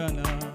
Tungana.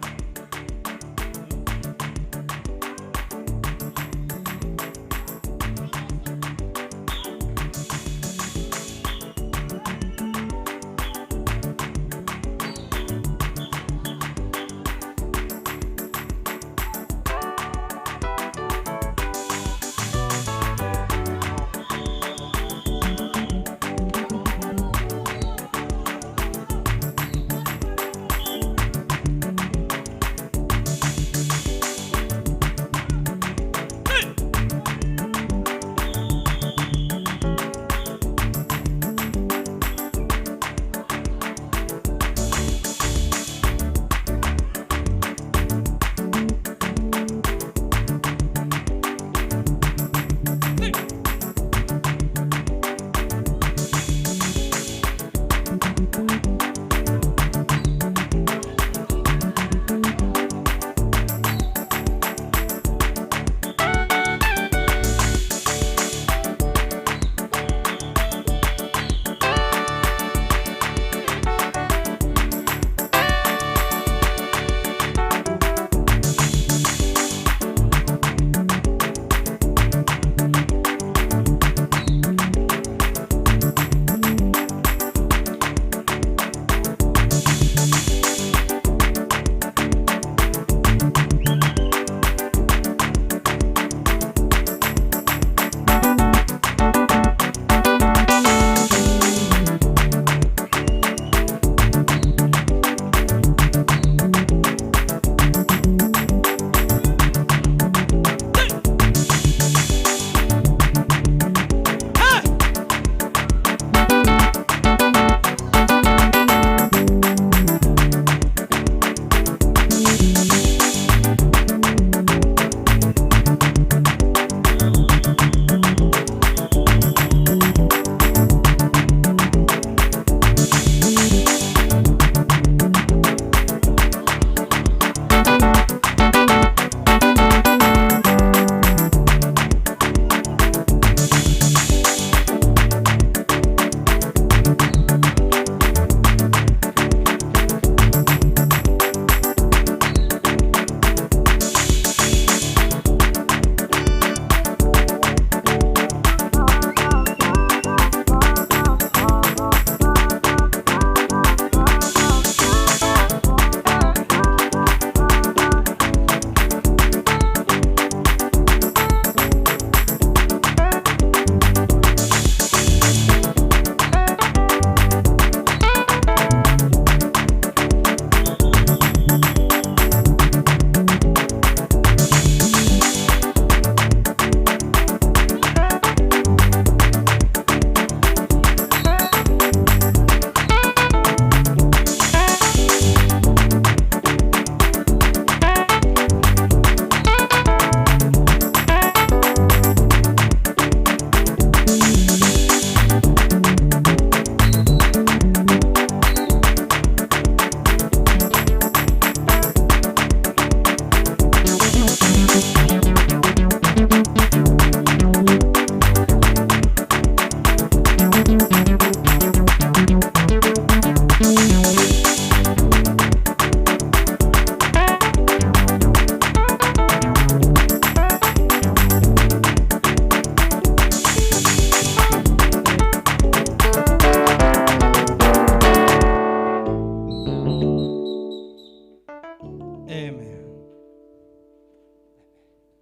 Amen.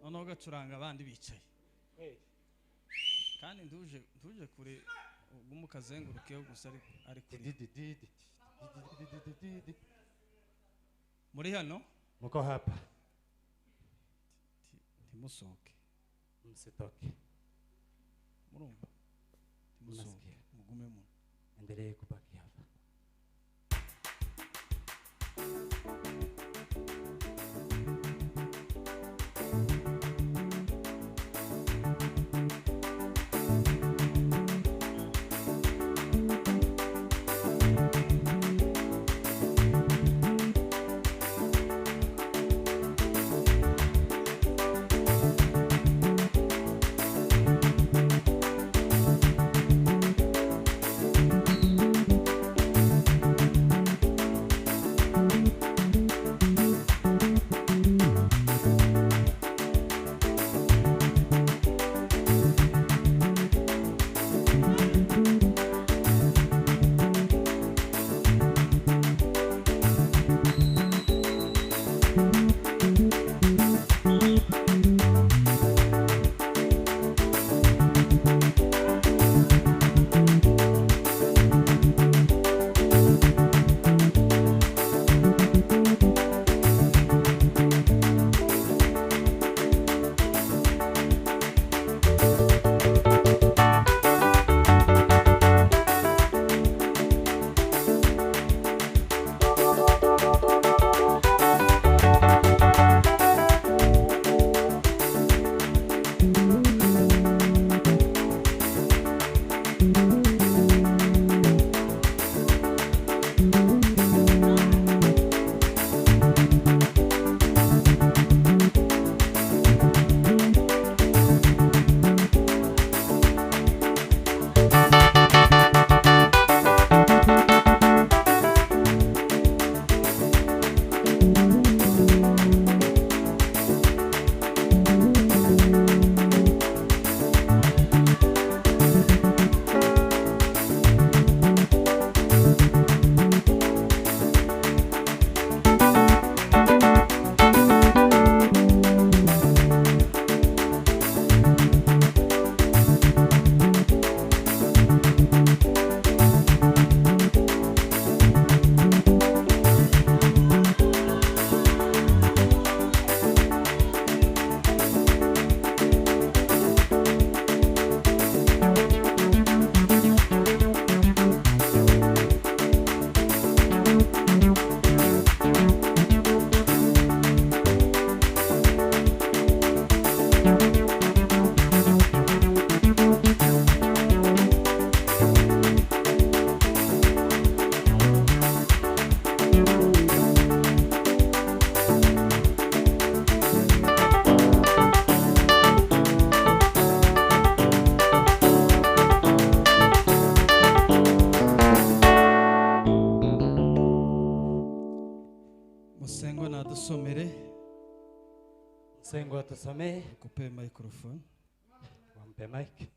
Noneho ugacuranga abandi bicaye kandi ntuje kure, ugume ukazengurukeho gusa, ari kure. Muri hano? Muko hapa? Ntimusohoke. Msitoke. Murumva? Ntimusohoke, mugume muno. Endelee kubaki hapa. Amen. Musengo nadusomere. Msengo atusomee. Kupe microphone. Wampe mic.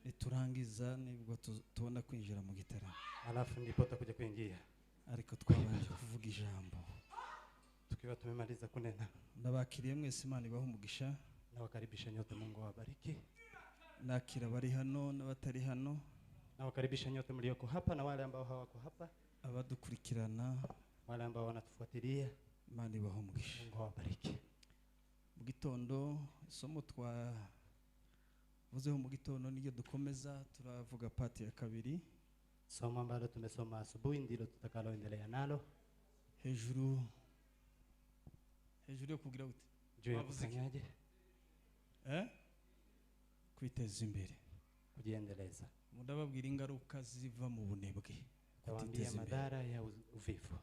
Niturangiza nibwo tubona kwinjira mu gitaramo. Alafu ndipo tutakuja kuingia. Ariko twabanje kuvuga ijambo. Tukiwa tumemaliza kunena. Ndabakiriye mwese, Imana ibahe umugisha. Nawakaribisha nyote, Mungu awabariki. Nakira bari hano n'abatari hano. Nawakaribisha nyote mlioko hapa na wale ambao hawako hapa. Abadukurikirana, wale ambao wanatufuatilia, Imana ibahe umugisha. Mungu awabariki. Mu gitondo isomo twavuzeho mu gitondo niryo dukomeza, turavuga pati ya kabiri. Somo ambalo tumesoma asubuhi ndilo tutakaloendelea nalo. Hejuru hejuru yo kugira gute? Juu ya kufanyaje? Kwiteza imbere, kujiendeleza. Mudababwira ingaruka ziva mu bunebwe. Tawaambia madhara ya uvivu.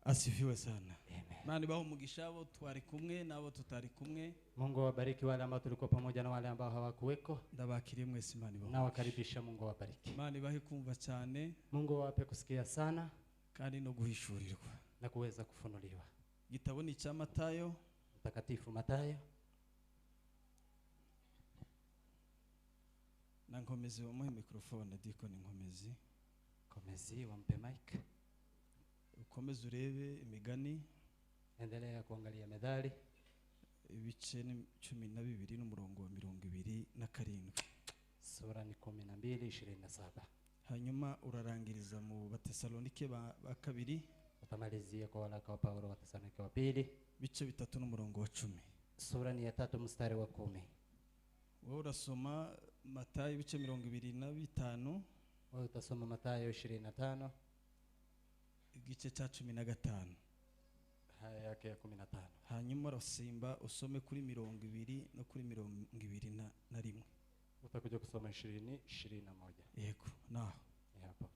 Asifiwe sana. Amen. Imana ibahe umugisha abo twari kumwe nabo tutari kumwe. Mungu awabariki wale ambao tulikuwa pamoja na wale ambao hawakuweko. Ndabakiriye mwese, Imana ibahe. Nawakaribisha, Mungu awabariki. Imana ibahe kumva cyane. Mungu awape kusikia sana kandi no guhishurirwa na kuweza kufunuliwa. Igitabo ni cya Matayo Mtakatifu Matayo. Na Nkomezi bamuhe microphone, Deacon Nkomezi. Nkomezi wampe mic. Ukomeze urebe imigani. Endelea kuangalia methali. Ibice ni 12 n'umurongo wa 27. Sura ni 12:27. Hanyuma urarangiriza mu Batesalonike ba kabiri. Utamalizia kwa waraka wa Paulo wa Tesalonike wa pili. Bice 3 n'umurongo wa 10. Sura ni ya 3 mstari wa 10. Wewe urasoma Matayo ibice 25. Wewe utasoma Matayo 25. Igice cha 15. Haya yake ya 15. Hanyuma urasimba usome kuri 20 no kuri 21. Utakuja kusoma 20, 21. Yego, naho. Ni hapo.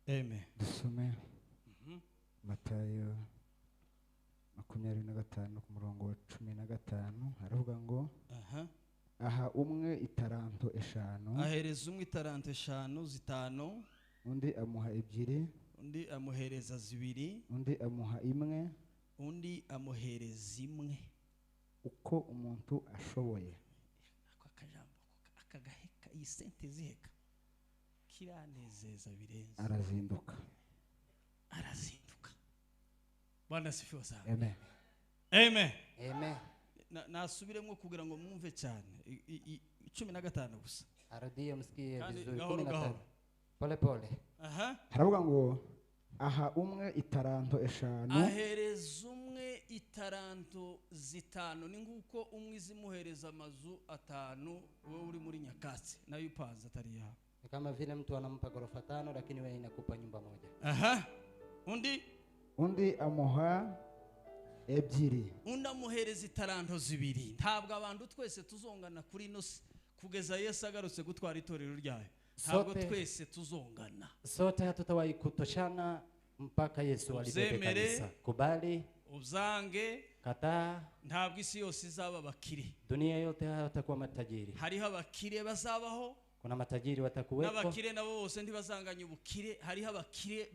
Amen. Dusome Matayo 25 ku murongo wa 15, haravuga ngo aha umwe itaranto 5, ahereza umwe itaranto 5 zitanu, undi amuha 2, undi amuhereza 2, undi amuha 1, undi amuhereza 1, uko umuntu ashoboye. Ako akajambo akagaheka, iyi sente ziheka kiranezeza birenze. Arazinduka. Arazinduka. Bwana asifiwe sana. Amen. Amen. Amen. Nasubiremo kugira ngo mwumve cyane. 15 gusa. Arudie msikie vizuri. 15. Pole pole. Aha. Haravuga ngo aha umwe itaranto 5, ahereza umwe itaranto 5, ni nguko umwe izimuhereza amazu 5, wewe uri muri nyakatsi nayo upanze atari yawe. Ni kama vile mtu anampa ghorofa 5 lakini wewe inakupa nyumba moja. Aha. Undi amuha 2, undi amuhereza itaranto 2. Ntabwo abantu twese tuzongana kuri ino kugeza Yesu agarutse gutwara itorero ryayo. Ntabwo twese tuzongana. Sote hatutawahi kutoshana mpaka Yesu alibebe kanisa. Kubali, uzange, kataa. Ntabwo isi yose izaba abakire. Dunia yote hatakuwa matajiri. Hariho abakire bazabaho. Kuna matajiri watakuwepo. N'abakire nabo bose ntibazanganya ubukire, hariho abakire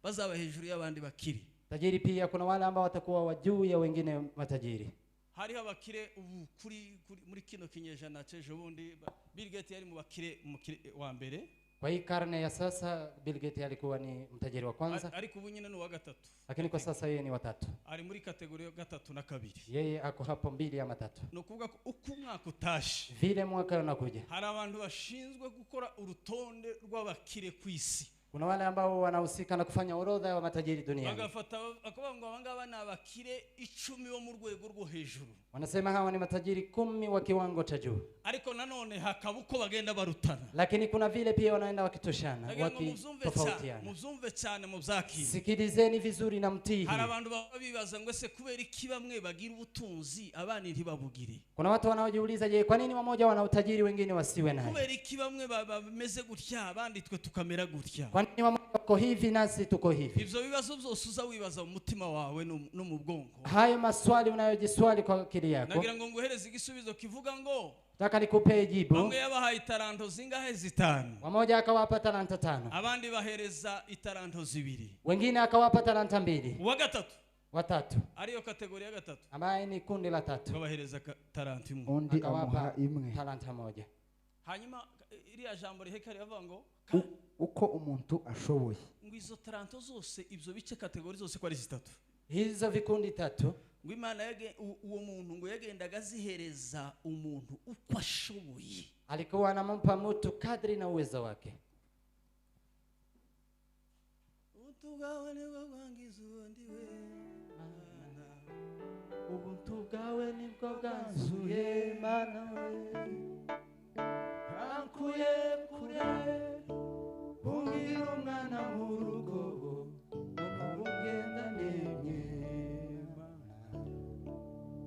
bazaba hejuru y'abandi bakire. Tajiri pia kuna wale ambao watakuwa wa juu ya wengine matajiri. Hariho abakire ubu kuri muri kino kinyejana c'ejo bundi Bill Gates yari mu bakire wa mbere. Kwa hii karne ya sasa Bill Gates alikuwa ni mtajiri wa kwanza. Ariko ubu nyine ni wa gatatu. Lakini kwa sasa yeye ni wa tatu. Ari muri kategoria 3 na 2. Yeye ako hapo 2 ama 3. No kuvuga ko uko umwaka utashe, vile mwaka unakuja, hari abantu bashinzwe gukora urutonde rw'abakire ku isi. Kuna wale ambao wanahusika na kufanya orodha ya matajiri duniani. Bagafata bakavuga ngo abangaba ni abakire 10 bo mu rwego rwo hejuru. Wanasema hawa ni matajiri 10 wa kiwango cha juu. Ariko nanone hakaba uko bagenda barutana. Lakini kuna vile pia wanaenda wakitoshana, wakitofautiana. Muzumve cyane mubyakire. Sikilizeni vizuri na mtii. Hari abantu babibaza ngo ese kubera iki bamwe bagira ubutunzi abandi ntibabugire? Kuna watu wanaojiuliza, je, kwa nini wamoja wana utajiri wengine wasiwe nayo? Kubera iki bamwe bameze gutya abandi twe tukamera gutya? Kwa Kwa nini wako hivi nasi tuko hivi? Ibyo bibazo byose uza wibaza mu mutima wawe no mu bwonko. Hayo maswali unayojiswali kwa akili yako. Nagira ngo nguhereze igisubizo kivuga ngo nataka nikupe jibu. Bamwe yabahaye itaranto zingahe? 5. Mmoja akawapa talanta 5. Abandi bahereza itaranto 2. Wengine akawapa talanta 2. Uwa gatatu. Watatu. Ariyo kategoria ya gatatu. Ambaye ni kundi la tatu. Babahereza talanta 1. Undi amuha imwe. Talanta 1. Hanyuma iriya jambo riheka rivuga ngo uko umuntu ashoboye. Ngo izo taranto zose ibyo bice kategori zose ko ari zitatu. Hizo vikundi 3. Ngo Imana uwo muntu ngo yagendaga azihereza umuntu uko ashoboye. Alikuwa anampa mtu kadri na uwezo wake. Ubuntu bwawe nibwo bwanzuye Mana we, ankuye kure bungira umwana mu rugo none ubu ngenda nemye.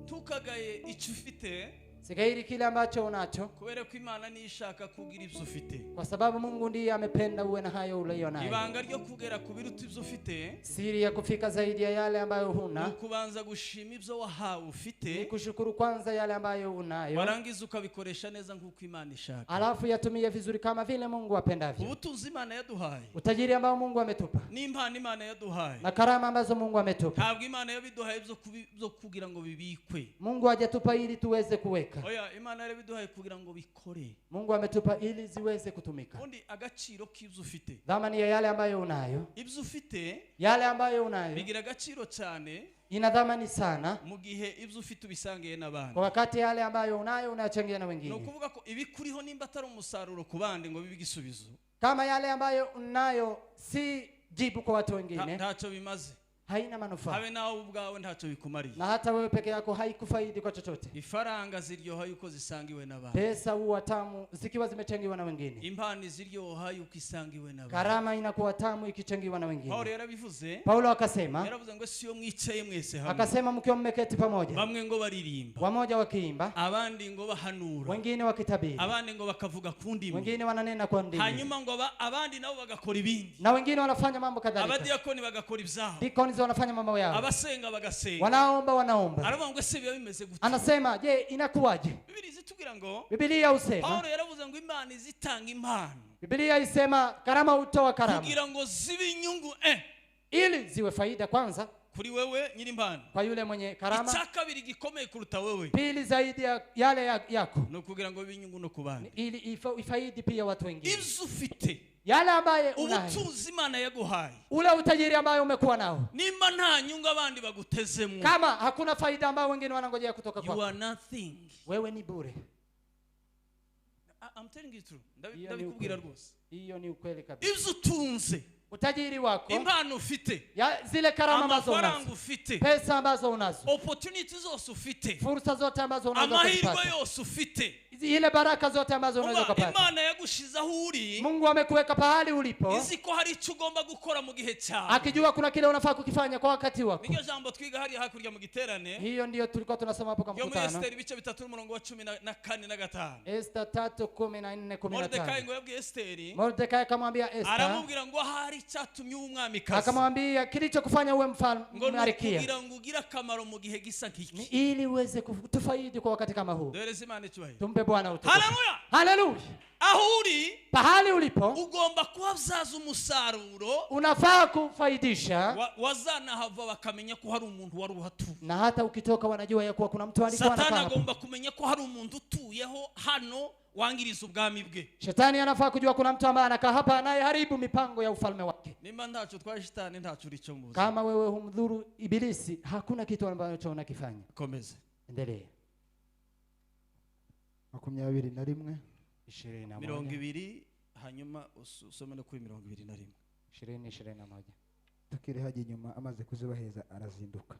Tukagaye icyo ufite. Sigairi kile ambacho unacho. Kubera ko Imana nishaka kugira ibyo ufite. Kwa sababu Mungu ndiye amependa uwe na hayo uliyo nayo. Ibanga ryo kugera ku biruta ibyo ufite. Siri ya kufika zaidi ya yale ambayo huna. Kubanza gushima ibyo wahawe ufite. Ni kushukuru kwanza yale ambayo unayo. Warangiza ukabikoresha neza nkuko Imana ishaka. Alafu yatumie vizuri kama vile Mungu apendavyo. Ubutunzi Imana yaduhaye. Utajiri ambao Mungu ametupa. N'impano Imana yaduhaye. Na karama ambazo Mungu ametupa. Ntabwo Imana yabiduhaye byo kugira ngo bibikwe. Mungu hajatupa ili tuweze kuweka. Oya, Imana yarabiduhaye kugira ngo bikore. Mungu ametupa ili ziweze kutumika. Undi agaciro k'ibyo ufite. Dhamani ya yale ambayo unayo. Ibyo ufite. Yale ambayo unayo. Bigira agaciro cyane. Ina dhamani sana. Mu gihe ibyo ufite ubisangiye n'abandi. Kwa wakati yale ambayo unayo unayachangia na wengine. No kuvuga ko ibikuriho nimba atari umusaruro ku bandi ngo bibe igisubizo. Kama yale ambayo unayo si jibu kwa watu wengine. Ntacyo bimaze. Haina manufaa. Habe nawe ubwawe ntacyo bikumariye. Na hata wewe peke yako haikufaidi kwa chochote. Ifaranga ziryoha yuko zisangiwe n'abandi. Pesa huwa tamu zikiwa zimechangiwa na wengine. Impano ziryoha yuko isangiwe n'abandi. Karama inakuwa tamu ikichangiwa na wengine. Paulo yarabivuze. Paulo akasema. Yaravuze ngo siyo mwicaye mwese hamwe. Akasema mkiwa mmeketi pamoja. Bamwe ngo baririmba. Wamoja wakiimba. Abandi ngo bahanura. Wengine wakitabiri. Abandi ngo bakavuga ku ndimi. Wengine wananena kwa ndimi. Hanyuma ngo abandi nabo bagakora ibindi. Na wengine wanafanya mambo kadhalika. Abadiakoni bagakora ibyabo. Deacons wanafanya mambo yao. Abasenga bagasenga. Wanaomba wanaomba. Aravuga ngo ese biba bimeze gute? Anasema je, inakuwaje? Biblia izitubwira ngo Biblia usema. Paulo yaravuze ngo Imana izitanga impano. Biblia isema karama hutoa karama. Kugira ngo zibe inyungu ili ziwe faida kwanza kuri wewe nyiri impano. Kwa yule mwenye karama. Icya kabiri gikomeye kuruta wewe. Pili zaidi ya yale yako. No kugira ngo bibe inyungu no kubandi. Ili ifaidi pia watu wengine. Ibyo ufite. Yale ambaye unayo. Ubutunzi Imana yaguhaye. Ule utajiri ambaye umekuwa nao. Nimba nta nyungu abandi bagutezemo. Kama hakuna faida ambayo wengine wanangojea kutoka kwako. You are nothing. Wewe ni bure. I'm telling you true. Ndabikubwira rwose. Hiyo ni ukweli kabisa. Ibyo utunze. Utajiri wako. Impano ufite. Ya zile karama ambazo unazo. Ufite. Pesa ambazo unazo. Opportunity zose ufite. Fursa zote ambazo unazo. Amahirwe yose ufite. Ile baraka zote ambazo unaweza kupata. Imana yagushiza aho uri. Mungu amekuweka pahali ulipo. Izi ko hari icyo ugomba gukora mu gihe cyawe. Akijua kuna kile unafaa kukifanya kwa wakati wako. Niyo jambo twiga hari hakurya mu giterane. Hiyo ndiyo tulikuwa tunasoma hapo kwa mkutano. Yo muri Esther ibice 3 umurongo wa 14 na 5. Esther 3:14 15. Mordekai ngo yabwiye Esther. Mordekai akamwambia Esther. Aramubwira ngo hari icyatumye uba umwamikazi. Akamwambia kilichokufanya uwe mfalme malkia. Ngo kugira ngo ugire akamaro mu gihe gisa nk'iki. Ni ili uweze kutufaidi kwa wakati kama huu. Duhereze Imana icyubahiro. Tumpe Bwana utukufu. Haleluya. Haleluya. Aho uri, pahali ulipo, ugomba kubabyaza umusaruro. Unafaa kufaidisha. Wazanahava bakamenya ko hari umuntu wari uhatuye. Na hata ukitoka wanajua ya kuwa kuna mtu alikuwa anakaa. Satani agomba kumenya ko hari umuntu utuyeho hano wangiriza ubwami bwe. Shetani anafaa kujua kuna mtu ambaye anakaa hapa anayeharibu mipango ya ufalme wake. Nimba ntacho twa shetani ntacho uricho mu buzima. Kama wewe humdhuru ibilisi, hakuna kitu ambacho unakifanya. Komeza. Endelea. 21 20 hanyuma usome no kuri 21. 20 21. Tukiri haje nyuma amaze kuzibaheza arazinduka.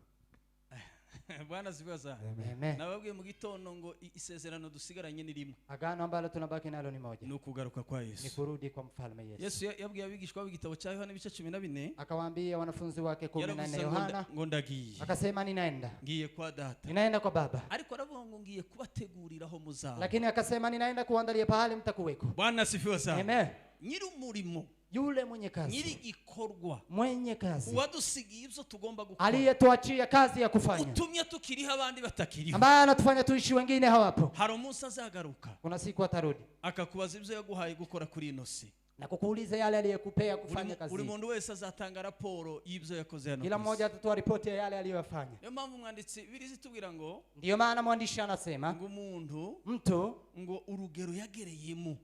Bwana asifiwe sana. Amen. Nababwiye mu gitondo ngo isezerano dusigaranye ni rimwe. Agano ambalo tunabaki nalo ni moja. Ni ukugaruka kwa Yesu. Ni kurudi kwa mfalme Yesu. Yesu yabwiye abigishwa b'igitabo cya Yohana ibice 14. Akawaambia wanafunzi wake 14 Yohana. Ngo ndagiye. Akasema ninaenda. Ngiye kwa data. Ninaenda kwa baba. Ariko aravuga ngo ngiye kubateguriraho muzaba. Lakini akasema ninaenda kuandalia pahali mtakuweko. Bwana asifiwe sana. Amen. Nyiri umurimo. Yule mwenye kazi, Nyirigikorwa, mwenye kazi, uwadusigiye ibyo tugomba gukora, aliyetuachia kazi ya kufanya, utumye tukiriho abandi batakiriho, ambaye anatufanya tuishi wengine hawapo. Hari umunsi azagaruka, Kuna siku atarudi akakubaza ibyo yaguhaye gukora kuri ino si, na kukuuliza yale aliyekupea kufanya kazi. Buri muntu wese azatanga raporo y'ibyo yakoze hano. Kila mmoja atatoa ripoti ya yale aliyofanya. Niyo mpamvu umwanditsi Bibiliya itubwira ngo, Ndiyo maana mwandishi anasema ngo umuntu, mtu ngo urugero yagereyemo,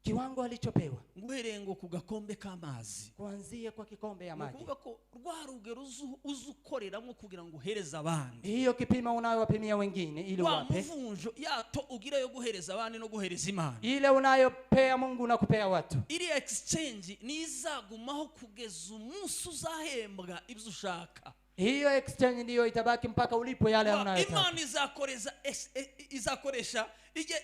kiwango alichopewa, ngo uhereye ngo ku gakombe k'amazi, kuanzia kwa kikombe ya maji, kuvuga ko rwa rugero uzukoreramo kugira ngo uhereze abandi, hiyo kipimo unayowapimia wengine ili wape, muvunjo yato ugira yo guhereza abandi no guhereza Imana, ile unayopea Mungu na kupea watu, iri exchange nizagumaho kugeza umunsi uzahembwa ibyo ushaka. Hiyo exchange ndiyo itabaki mpaka ulipo yale unayotaka. Imana izakoresha ije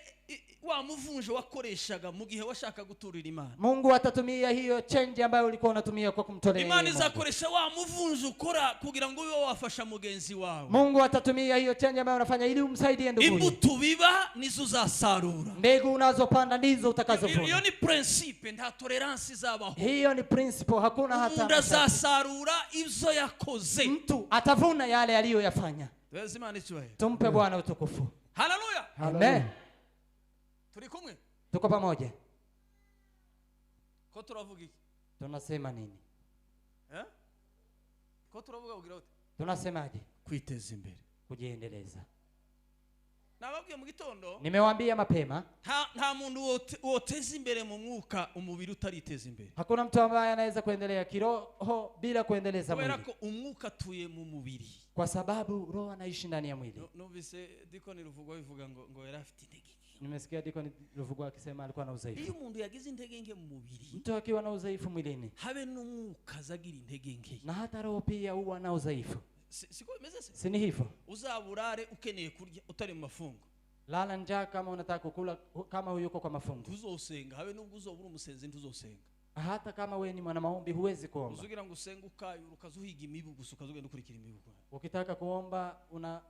wa muvunjo wakoreshaga mu gihe washaka guturira Imana. Mungu atatumia hiyo change ambayo ulikuwa unatumia kwa kumtolea. Imana izakoresha wa muvunjo ukora kugira ngo ube wafasha mugenzi wawe. Mungu atatumia hiyo change ambayo unafanya ili umsaidie ndugu. Imbuto biba nizo uzasarura. Mbegu unazopanda ndizo utakazovuna. Hiyo ni principe, nta tolerance izabaho. Hiyo ni principle, hakuna hata. Mungu azasarura ibyo yakoze. Mtu atavuna yale aliyoyafanya. Tumpe Bwana utukufu. Haleluya. Amen. Turi kumwe? Tuko pamoja. Ko turavuga iki? Tunasema nini? Ko turavuga kugira ute? Tunasemaje? Kwiteza imbere. Kujiendeleza. Nababwiye mu gitondo. Nimewaambia mapema. Nta muntu woteza imbere mu mwuka umubiri utariteza imbere. Hakuna mtu ambaye anaweza kuendelea kiroho bila kuendeleza mwili. Kubera ko umwuka atuye mu mubiri. Kwa sababu roho anaishi ndani ya mwili. Numvise Dikoni Ruvugwa bivuga ngo yari afite intege nke. Nimesikia Dikoni Ruvugwa akisema alikuwa na udhaifu. Iyo umuntu yagize intege nke mu mubiri, mtu akiwa na udhaifu mwilini, habe n'umwuka azagira intege nke. Na hata roho pia huwa na udhaifu. Siko bimeze se? Si ni hivyo? Uzaburare ukeneye kurya utari mu mafungo. Lala njaa kama unataka kukula kama huyuko kwa mafungo. Tuzosenga habe nubwo uzobura umusenzi ntuzosenga. Hata kama wewe ni mwana maombi huwezi kuomba. Uzugira ngo usenge ukayura ukazuhiga imibu gusa ukazugenda ukurikira imibu. Ukitaka kuomba una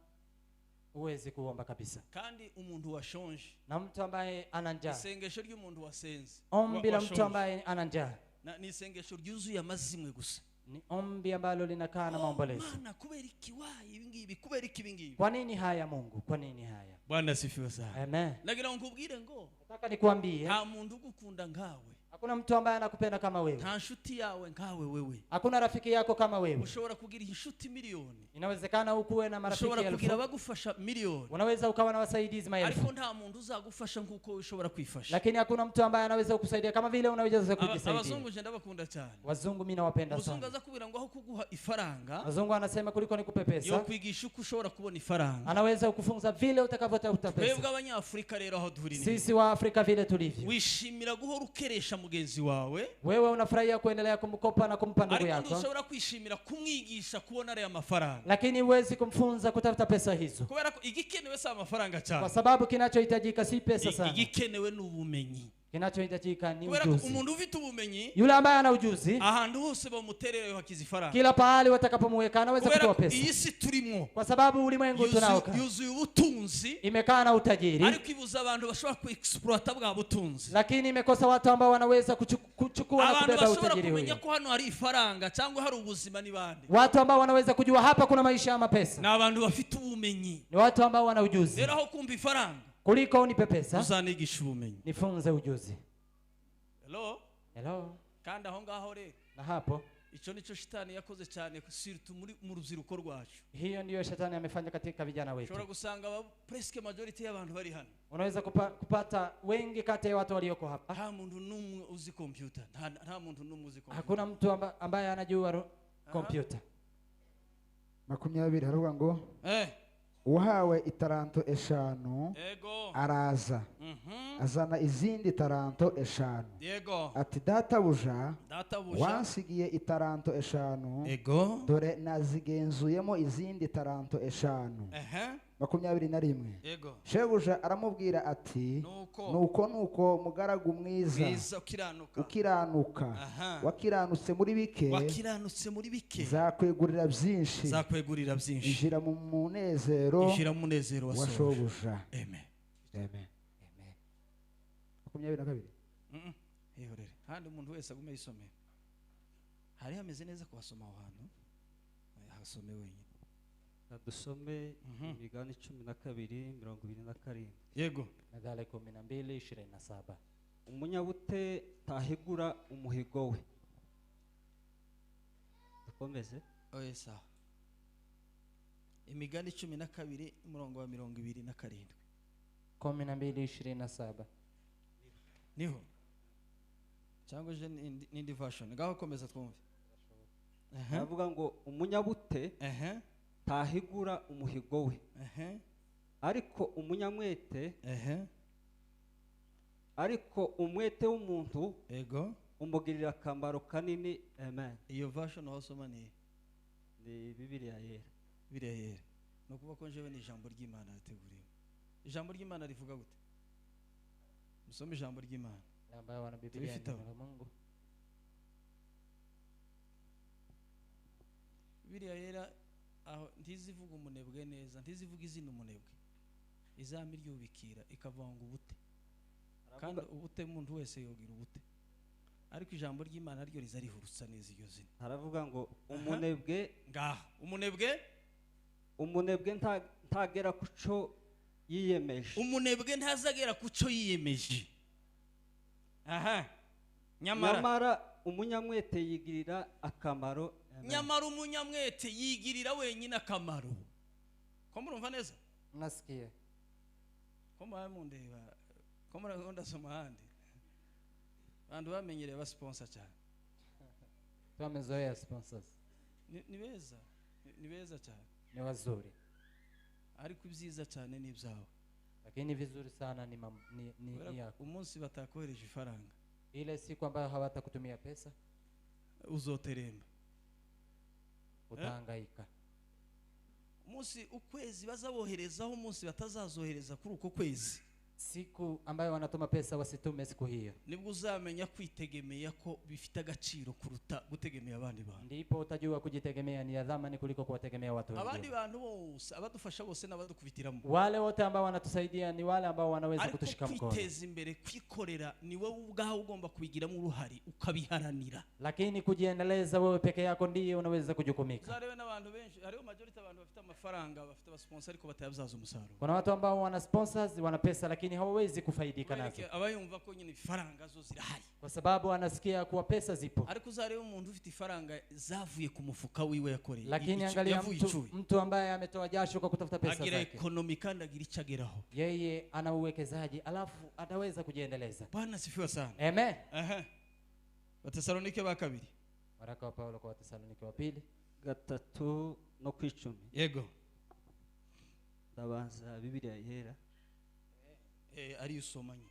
huwezi kuomba kabisa. Kandi umuntu washonje, na mtu ambaye ana njaa, isengesho ry'umuntu wasenze, ombi la mtu ambaye ana njaa na ni isengesho ryuzuye amazimwe gusa. Ni ombi ambalo linakaa na maombolezo. Mana kubera iki wayi ibingibi, kubera iki ibingibi? Kwa nini haya Mungu? Kwa nini haya? Bwana asifiwe sana. Amen. Nagira ngo nkubwire ngo nataka nikuambie, nta muntu ugukunda nkawe. Hakuna mtu ambaye anakupenda kama wewe. Nta nshuti yawe nkawe wewe. Hakuna rafiki yako kama wewe. Ushobora kugira inshuti milioni. Inawezekana ukuwe na marafiki Ushobora elfu. kugira abagufasha milioni. Unaweza ukawa na wasaidizi maelfu. Ariko nta muntu uzagufasha nkuko ushobora kwifasha. Lakini hakuna mtu ambaye anaweza kukusaidia kama vile unaweza kujisaidia. Abazungu je ndabakunda cyane. Wazungu mimi nawapenda sana. Muzungu aza kubwira ngo aho kuguha ifaranga. Wazungu anasema kuliko nikupe pesa. Yo kwigisha uko ushobora kubona ifaranga. Anaweza kukufunza vile utakavyotafuta pesa. Twebwe abanyafrika rero aho duhuri. Sisi wa Afrika vile tulivyo. Wishimira guhora ukeresha mugenzi wawe. Wewe unafurahia kuendelea kumkopa na kumpa ndugu yako. Ariko ntushobora kwishimira kumwigisha kubona ariya mafaranga. Lakini huwezi kumfunza kutafuta pesa hizo. Kubera ko igikenewe si amafaranga cyane. Kwa sababu kinachohitajika si pesa sana. Igikenewe ni ubumenyi. Kinachohitajika ni Kubera ujuzi. Umuntu ufite ubumenyi, yule ambaye ana ujuzi, ahantu hose bamuterera hakiza ifaranga. Kila pahali watakapomweka anaweza kutoa pesa. Iyi si turimo. Kwa sababu ulimwengu tunaoka yuzuye ubutunzi, imekaa na utajiri. Ariko ibuza abantu bashobora ku exploiter bwa butunzi. Lakini imekosa watu ambao wanaweza kuchukua na kubeba utajiri huo. Abantu bashobora kumenya ko hano hari ifaranga cyangwa hari ubuzima ni bande. Watu ambao wanaweza kujua hapa kuna maisha ama pesa. Ni abantu bafite ubumenyi. Ni watu ambao wana ujuzi. Rero aho kumva ifaranga kuliko unipe pesa, uzanigisha ubumenyi. Nifunze ujuzi. Hello? Hello? Kandi aho ngaho rero, na hapo ico nico shetani yakoze cyane surtout muri mu rubyiruko rwacu. Hiyo ndiyo shetani amefanya katika vijana wetu. Ushobora gusanga presque majority y'abantu bari hano. Unaweza kupata wengi kati ya watu walioko hapa. Nta muntu numwe uzi computer. Nta muntu numwe uzi computer. Hakuna mtu ambaye anajua computer. 20 haravuga ngo uhawe itaranto 5 araza azana izindi taranto 5. Yego. Ati databuja wansigiye itaranto 5, dore nazigenzuyemo izindi taranto 5. 21. Yego. Shebuja aramubwira ati nuko mugaragu mwiza ukiranuka wakiranutse muri bike, zakwegurira byinshi, injira mu munezero wa shobuja. Amen. Amen. 22. Ihorere. Kandi umuntu wese agume yisomera. Hari hameze neza kuhasoma aho hantu, hasome wenyine. Dusome Imigani 12:27. Yego. Methali 12:27. Umunyabute ntahigura umuhigo we. Dukomeze. Oya sawa. Imigani 12 umurongo wa 27. 12:27. Niho. Cyangwa je n'indi version. Ngaho komeza twumve. Avuga ngo umunyabute tahigura umuhigo we. Ariko umunyamwete ariko umwete w'umuntu ego umugirira akamaro kanini. Amen. Iyo version wasoma ni Bibiliya yera. Bibiliya yera. No kuba ko njewe ni ijambo ry'Imana yateguriwe. Ijambo ry'Imana rivuga gute? Musome ijambo ry'Imana. Ambayo wana Biblia ni la Mungu. Bibiliya yera aho ntizivuga umunebwe neza, ntizivuga izina umunebwe. Izami ryubikira ikavanga ubute. Kandi ubute umuntu wese yogira ubute. Ariko ijambo ry'Imana ryo rizarihurutsa neza iryo zina. Haravuga ngo umunebwe ngaha, umunebwe umunebwe ntagera kuco yiyemeje. Umunebwe ntazagera kuco yiyemeje. Aha. Nyamara umunyamwete yigirira akamaro. Nyamara umunyamwete yigirira wenyine akamaro. Ko murumva neza? Nasikia. Ko mundeba, ko muragunda soma handi. Abantu bamenyereye ba sponsor cyane. Tumezoea sponsors. Ni beza, ni beza cyane. Ni wazuri. Ariko ibyiza cyane ni ibyawe. Lakini vizuri sana ni ni yako. Umunsi batakohereje ifaranga. Ile siku ambayo hawatakutumia pesa uzoteremba. Utahangaika. Umunsi ukwezi bazaboherezaho, umunsi batazazohereza kuri uko kwezi. Siku ambayo wanatuma pesa wasitume siku hiyo. Nibwo uzamenya kwitegemea ko bifite agaciro kuruta gutegemea abandi bantu. Ndipo utajua kujitegemea ni ya dhamani kuliko kuwategemea watu wengine. Abandi bantu bose abadufasha bose n'abadukubitiramo. Wale wote ambao wanatusaidia ni wale ambao wanaweza kutushika mkono. Kwiteza imbere, kwikorera ni wewe ubwawe ugomba kubigiramo uruhari ukabiharanira. Lakini kujiendeleza wewe peke yako ndiye unaweza kujukumika. Uzarewe n'abantu benshi, hariho majority abantu bafite amafaranga, bafite abasponsor ariko batayabyaza umusaruro. Kuna watu ambao wana sponsors, wana pesa lakini hawawezi kufaidika nazo. Abayumva ko nyine ifaranga zo zirahari. Kwa sababu anasikia kuwa pesa zipo. Ariko uzarebe umuntu ufite ifaranga zavuye ku mufuka wiwe yakoreye. Lakini angalia mtu ambaye ametoa jasho kwa kutafuta pesa zake. Agira economy kandi agira icyo ageraho. Yeye ana uwekezaji alafu ataweza kujiendeleza. Bwana sifiwe sana. Amen. Aha. Watesalonike wa kabiri. Waraka wa Paulo kwa Watesalonike wa pili 3 no 10. Yego. Ndabanza Bibiliya yera. Ari usomanye.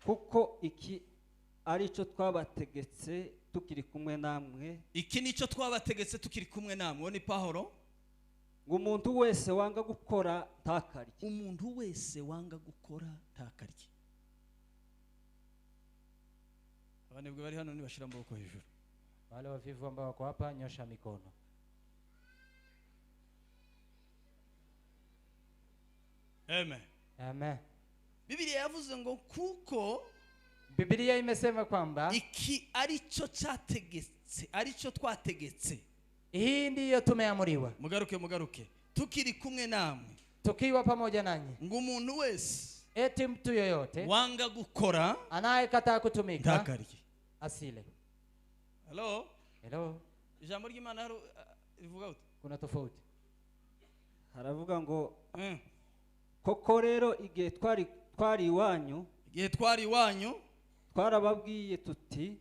Kuko iki ari cyo twabategetse tukiri kumwe namwe. Iki nico twabategetse tukiri kumwe namwe ni Paulo. Ngo umuntu wese wanga gukora ntakarye. Umuntu wese wanga gukora ntakarye. Abanebwe bari hano nibashira amaboko hejuru. Wale wavivu ambao wako hapa nyosha mikono. Amen. Amen. Biblia yavuze ngo kuko Biblia imesema kwamba iki arico cyategetse, arico twategetse. Hii ndiyo tumeamriwa. Mugaruke. Tukiri kumwe namwe. Tukiwa pamoja nanyi. Ngo umuntu wese, eti mtu yoyote wanga gukora, anayekataa kutumika, ntakarye, asile. Hello? Hello. Ijambo ry'Imana rivuga gute? Kuna tofauti. Haravuga ngo koko rero igihe twari iwanyu, igihe twari iwanyu twarababwiye tuti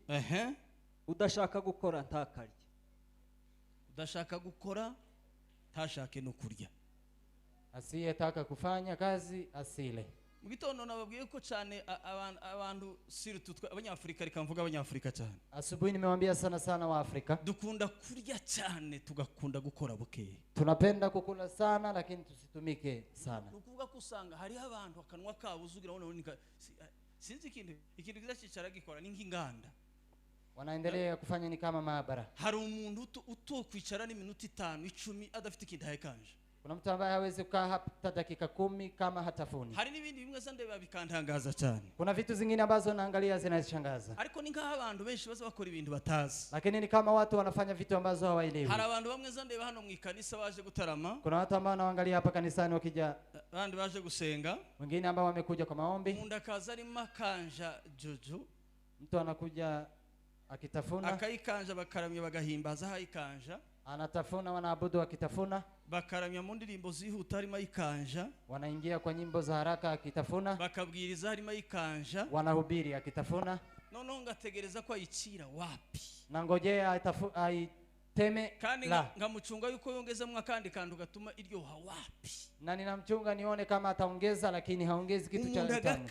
udashaka gukora ntakarye. Udashaka gukora ntashake no kurya. Asiyetaka kufanya kazi asile. Mu gitondo nababwiye ko cyane abantu surtout abanyafrika, reka mvuga abanyafrika cyane. Asubuhi nimewambia sana sana wa Afrika. Dukunda kurya cyane tugakunda gukora bukeye. Tunapenda kukula sana lakini tusitumike sana. Nukuvuga ko usanga hari abantu akanwa kabo uzugira ubona sinzi ikintu kizacicara gikora ni nk'inganda. Wanaendelea kufanya ni kama maabara. Hari umuntu utokwicara n'iminota 5 10 adafite ikintu ahekanje. Kuna mtu ambaye hawezi kukaa hata dakika 10 kama hatafuni. Hari n'ibindi bimwe zande bikantangaza cyane. Kuna vitu zingine ambazo naangalia zinashangaza. Ariko ni nkaho abantu benshi baza bakora ibintu batazi. Lakini ni kama watu wanafanya vitu ambazo hawaelewi. Hari abantu bamwe zande hano mu ikanisa baje gutarama. Kuna watu ambao naangalia hapa kanisani wakija, abandi baje gusenga, wengine ambao wamekuja kwa maombi. Umuntu akaza ari makanja jojo, mtu anakuja akitafuna, akayikanja bakaramya bagahimbaza hayikanja, anatafuna wanaabudu akitafuna, bakaramya mu ndirimbo zihuta harimo ayikanja, wanaingia kwa nyimbo za haraka akitafuna, bakabwiriza harimo ayikanja, wanahubiri akitafuna. Noneho ngategereza ko ayicira wapi, na ngojea aiteme kandi la, ngamucunga yuko yongezamwe akandi kantu gatuma iryoha wapi, na ninamchunga nione kama ataongeza, lakini haongezi kitu cha utamu.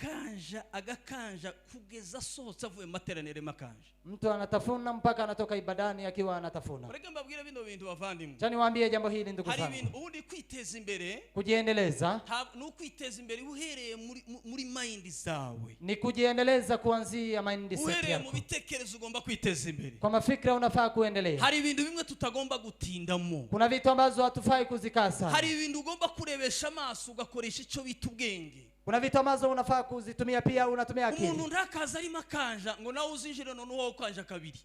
Agakanja kugeza sohotse avuye materanire makanja. Mtu anatafuna mpaka anatoka ibadani akiwa anatafuna. Reka mbabwire bino bintu bavandimwe. Acha niwaambie jambo hili ndugu zangu. Hari ibintu ubundi kwiteza imbere, kujiendeleza, ni kwiteza imbere uhereye muri mind zawe. Ni kujiendeleza kuanzia mindset yako. Uhereye mu bitekerezo ugomba kwiteza imbere. Kwa mafikra unafaa kuendelea. Hari ibintu bimwe tutagomba gutindamo. Kuna vitu ambazo hatufai kuzikasa. Hari ibintu ugomba kurebesha amaso ugakoresha icyo bita ubwenge. Kuna vitu ambazo unafaa kuzitumia pia unatumia akili. Umuntu ntakaza ari makanja ngo nawe uzinjire none wowe ukanja kabiri.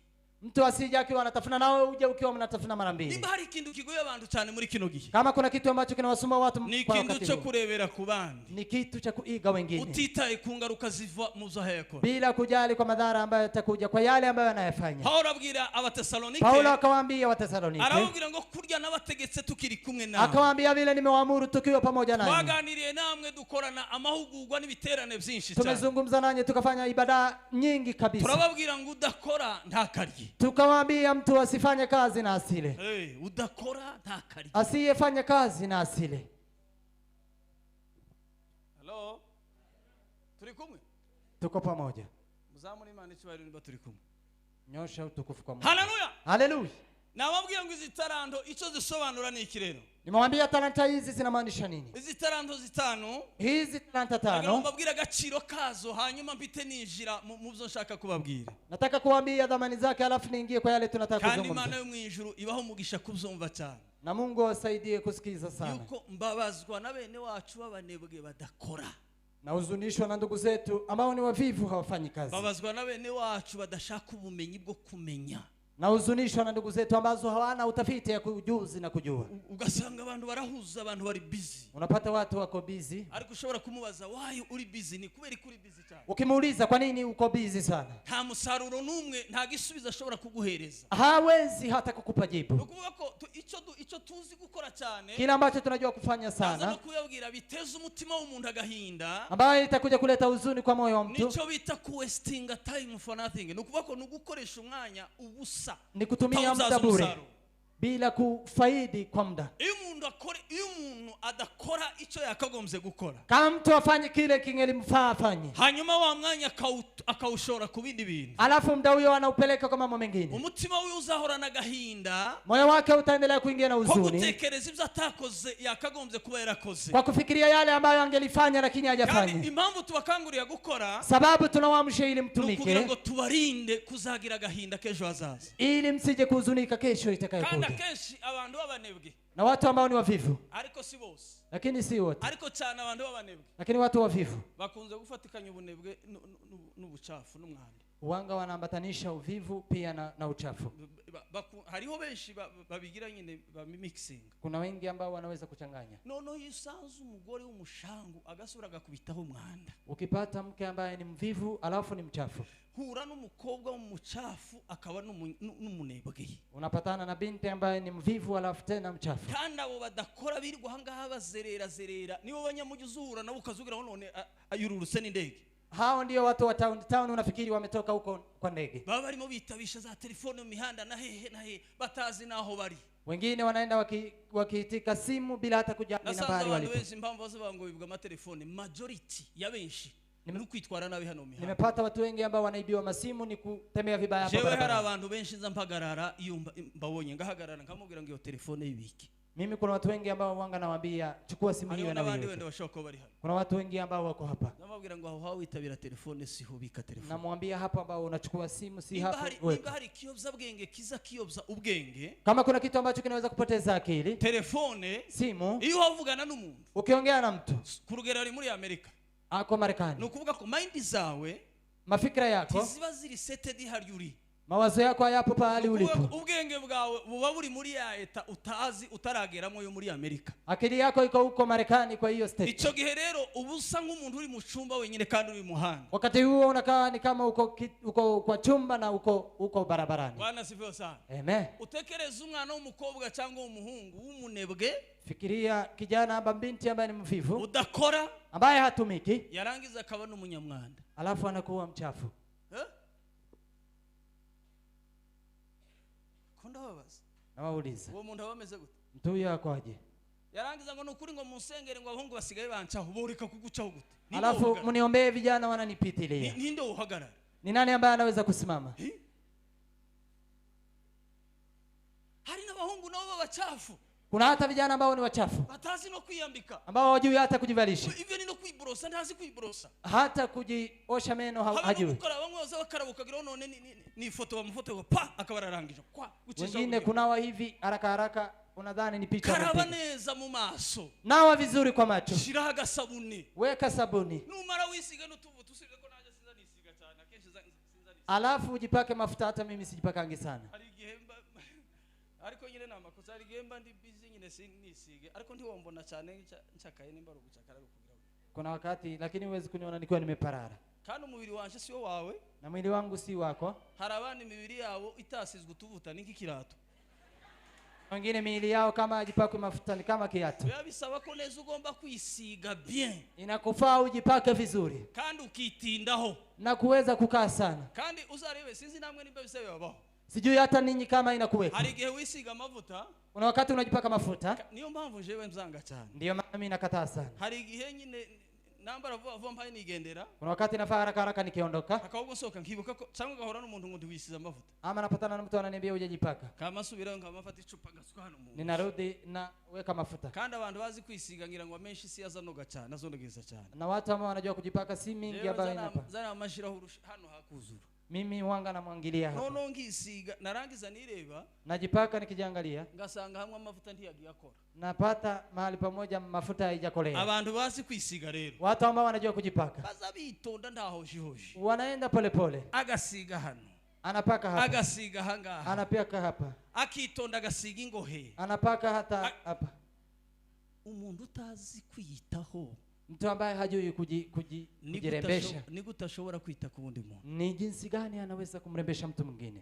Mtu asije akiwa anatafuna nawe uje ukiwa mnatafuna mara mbili. Nimba hari ikintu kigoye abantu cyane muri kino gihe, kama kuna kitu ambacho kinawasuma watu ni kwa ikintu wakati cyo huu, kurebera ku bandi, ni kitu cha kuiga wengine, utitaye ku ngaruka ziva mu zo hayakora, bila kujali kwa madhara ambayo yatakuja kwa yale ambayo anayafanya. Paulo abwira abatesalonike, Paulo akawaambia Watesalonike, arababwira ngo kurya nabategetse tukiri kumwe nawe, akawaambia vile nimewaamuru tukiwa pamoja nanyi, twaganiriye namwe dukorana amahugurwa n'ibiterane byinshi cyane, tumezungumza nanyi tukafanya ibada nyingi kabisa, turababwira ngo udakora ntakarye. Tukawaambia mtu asifanye kazi na asile. Hey, udakora ntakarye. Asiyefanya kazi na asile. Hello. Turi kumwe? Tuko pamoja. Muzamuri Imana icyubahiro niba turi kumwe. Nyosha utukufu kwa Mungu. Haleluya. Haleluya. Nababwiye ngo izi taranto icyo zisobanura ni iki rero? Nimewambia talanta hizi zinamaanisha nini? Izi taranto zitanu, hizi talanta 5, mbabwira agaciro kazo hanyuma mpite ninjira mu byo nshaka kubabwira. Nataka kuambia dhamani zake alafu niingie kwa yale tunataka Kandi kuzungumza. Imana yo mu ijuru ibaho umugisha kubyumva cyane. Na Mungu awasaidie kusikiza sana. Yuko mbabazwa na bene wacu b'abanebwe badakora. Na huzunishwa na ndugu zetu ambao ni wavivu hawafanyi kazi. Mbabazwa na bene wacu badashaka ubumenyi bwo kumenya. Na huzunishwa na ndugu zetu ambazo hawana utafiti ya ujuzi na kujua. Ugasanga abantu barahuza, abantu bari busy. Unapata watu wako busy. Ariko ushobora kumubaza why uri busy, ni kubera uri busy cyane. Ukimuuliza kwa nini uko busy sana, nta musaruro numwe, nta gisubizo ashobora kuguhereza. Hawezi hata kukupa jibu. Ukuvuga ko icyo tuzi gukora cyane, kila ambacho tunajua kufanya sana, no kuyabwira biteza umutima w'umuntu agahinda, ambaye itakuja kuleta huzuni kwa moyo wa mtu. Nico bita ku wasting time for nothing. Ni ukuvuga ko nugukoresha umwanya ubusa, ni kutumia muda bure bila kufaidi kwa muda. Iyo umuntu adakora icyo yakagombye gukora, kama mtu afanye kile kingelimfaa afanye, hanyuma wa mwanya akawushora ku bindi bintu, alafu muda huyo anaupeleka kwa mambo mengine, umutima we uzahorana agahinda, moyo wake utaendelea kuingia na huzuni, kwa gutekereza ibyo atakoze yakagombye kuba yarakoze, kwa kufikiria yale ambayo angelifanya lakini hajafanya. Kandi impamvu tubakangurira gukora, sababu tunawaamsha ili mtumike, kugira ngo tubarinde kuzagira agahinda kesho hazaza, ili msije kuhuzunika kesho itakayokuja. Kenshi abantu b'abanebwe, na watu ambao ni wavivu, ariko si bose, lakini si wote, ariko cyane abantu b'abanebwe, lakini watu wavivu bakunze gufatikanya ubunebwe n'ubucafu n'umwanda. Wanga wanaambatanisha uvivu pia na uchafu. Hariho benshi babigira nyine bamimixing. Kuna wengi ambao wanaweza kuchanganya. Noneho usanze umugore w'umushangu agasubira agakubitaho umwanda. Ukipata mke ambaye ni mvivu alafu ni mchafu, hura n'umukobwa w'umuchafu akaba n'umunebwe. Unapatana na binti ambaye ni mvivu alafu tena mchafu. Kandi abo badakora birirwa ahangaha bazerera zerera, nibo banyamugi uzuhura nabo ukazugira none ayururutse n'indege. Hao ndio watu wa town unafikiri wametoka huko kwa ndege. Baba barimo bitabisha za telefone mu mihanda na hehe na hehe, batazi naho bari. Wengine wanaenda wakiitika simu bila hata kujali nambari walipo. Nasanze impamvu bavuga ngo bibwa amatelefone, majority ya benshi ni kwitwara nabi hano mu mihanda. Nimepata watu wengi ambao wanaibiwa masimu ni kutembea vibaya hapa Jewe hari barabarani. abantu benshi nza mpagarara iyo mbabonye ngahagarara nkamubwira ngo iyo telefone ibike. Mimi kuna watu wengi ambao wanga nawaambia chukua simu hiyo na wewe. Kuna watu wengi ambao wako hapa. Namabwira ngo aho witabira telefone siho bika telefone. Namwambia hapo ambao unachukua simu si hapo. Nimba hari kiyobza bwenge kiza kiyobza ubwenge. Kama kuna kitu ambacho kinaweza kupoteza akili, telefone, simu. Iyo wavugana n'umuntu. Ukiongea na mtu. Kurugera ari muri Amerika. Ako Marekani. Nukuvuga ko mind zawe, mafikra yako, ziba ziri seted hari uri. Mawazo yako hayapo pahali ulipo. Ubwenge bwawe buba buri muri ya eta utazi utarageramo yo muri Amerika. Akili yako iko huko Marekani kwa hiyo state. Ico gihe rero ubusa nk'umuntu uri mu cumba wenyine kandi uri muhanda. Wakati huo unakaa ni kama uko kwa chumba na uko barabarani. Bwana sifiwe sana. Amen. Utekereza umwana w'umukobwa cyangwa w'umuhungu w'umunebwe. Fikiria kijana amba binti ambaye ni mvivu, udakora, ambaye hatumiki, yarangiza akaba n'umunyamwanda. Alafu anakuwa mchafu. Nawauliza. Uwo muntu abameze gute? Mtu huyo akoje? Yarangiza ngo nukuri ngo munsengere ngo abahungu basigaye bancaho boreka kugucaho gute? Alafu mniombee vijana wananipitilia. Ninde uhagarara? Ni nani ambaye anaweza kusimama? Hari n'abahungu nabo babachafu. Kuna hata vijana ambao ni wachafu. Batazi no kwiyambika. Ambao hawajui hata kujivalisha. Ivyo ni no kwiborosa, ntazi kwiborosa. Hata kujiosha meno hajui. Bamwe baza bakarabuka gira none ni foto bamufoto pa akabararangije. Kwa gucisha. Wengine kunawa hivi haraka haraka unadhani ni picha. Karaba neza mu maso. Nawa vizuri kwa macho. Shiraho agasabuni. Weka sabuni. Numara wisiga n'utuvuta usibye ko naje sinza nisiga cyane akenshi sinza nisiga. Alafu ujipake mafuta, hata mimi sijipakangi sana. Hari igihe ariko nyine namakosa ari gemba ndi busy nyine sinisige ariko ntiwombona cyane nchakaye nimba rugucakara kugira. Kuna wakati lakini huwezi kuniona nikiwa nimeparara. Kandi umubiri wanje si wawe na mwili wangu si wako. Hari abandi mibiri yabo itasizwe utuvuta n'iki kirato. Wengine miili yao kama hajipakwi mafuta ni kama kiatu. Biba bisaba ko neza ugomba kwisiga bien. Inakufaa ujipake vizuri. Kandi ukitindaho. Na kuweza kukaa sana. Kandi uzarebe sinzi namwe nimba bisaba babaho. Sijui hata ninyi kama inakuweka. Hari igihe wisiga amavuta. Kuna wakati unajipaka mafuta. Niyo mpamvu jewe mzanga cyane. Ndiyo maana mimi nakataa sana. Hari igihe nyine nambara vuba vuba mpaye nigendera. Kuna wakati nafaa haraka haraka nikiondoka. Akabwo soka nkibuka ko cyangwa gahora n'umuntu ngo ndiwisize amavuta. Ama napatana na mtu ananiambia hujajipaka. Kama subira nkamafata icupa ngasuka hano mu. Ninarudi na weka mafuta. Kandi abantu bazi kwisiga ngira ngo amenshi si azanoga cyane azonogeza cyane. Na watu ambao wanajua kujipaka si mingi ambayo inapa. Zana amashiraho hano hakuzura. Mimi wanga namwangilia hapa. Nono ngisiga narangiza nireba. Najipaka nikijiangalia. Ngasanga hamwe amavuta ntiyagiye akora. Napata mahali pamoja mafuta haijakolea. Abantu bazi kwisiga rero. Watu ambao wanajua kujipaka. Baza bitonda ndahoshi hoshi. Wanaenda pole pole. Agasiga hano. Anapaka hapa. Agasiga hangaha. Anapaka hapa. Akitonda agasiga ingohe. Anapaka hata hapa. Umuntu utazi kwiyitaho. Mtu ambaye hajui kujirembesha. Ni gutashobora kwita ku wundi muntu. Ni jinsi gani anaweza kumrembesha mtu mwingine?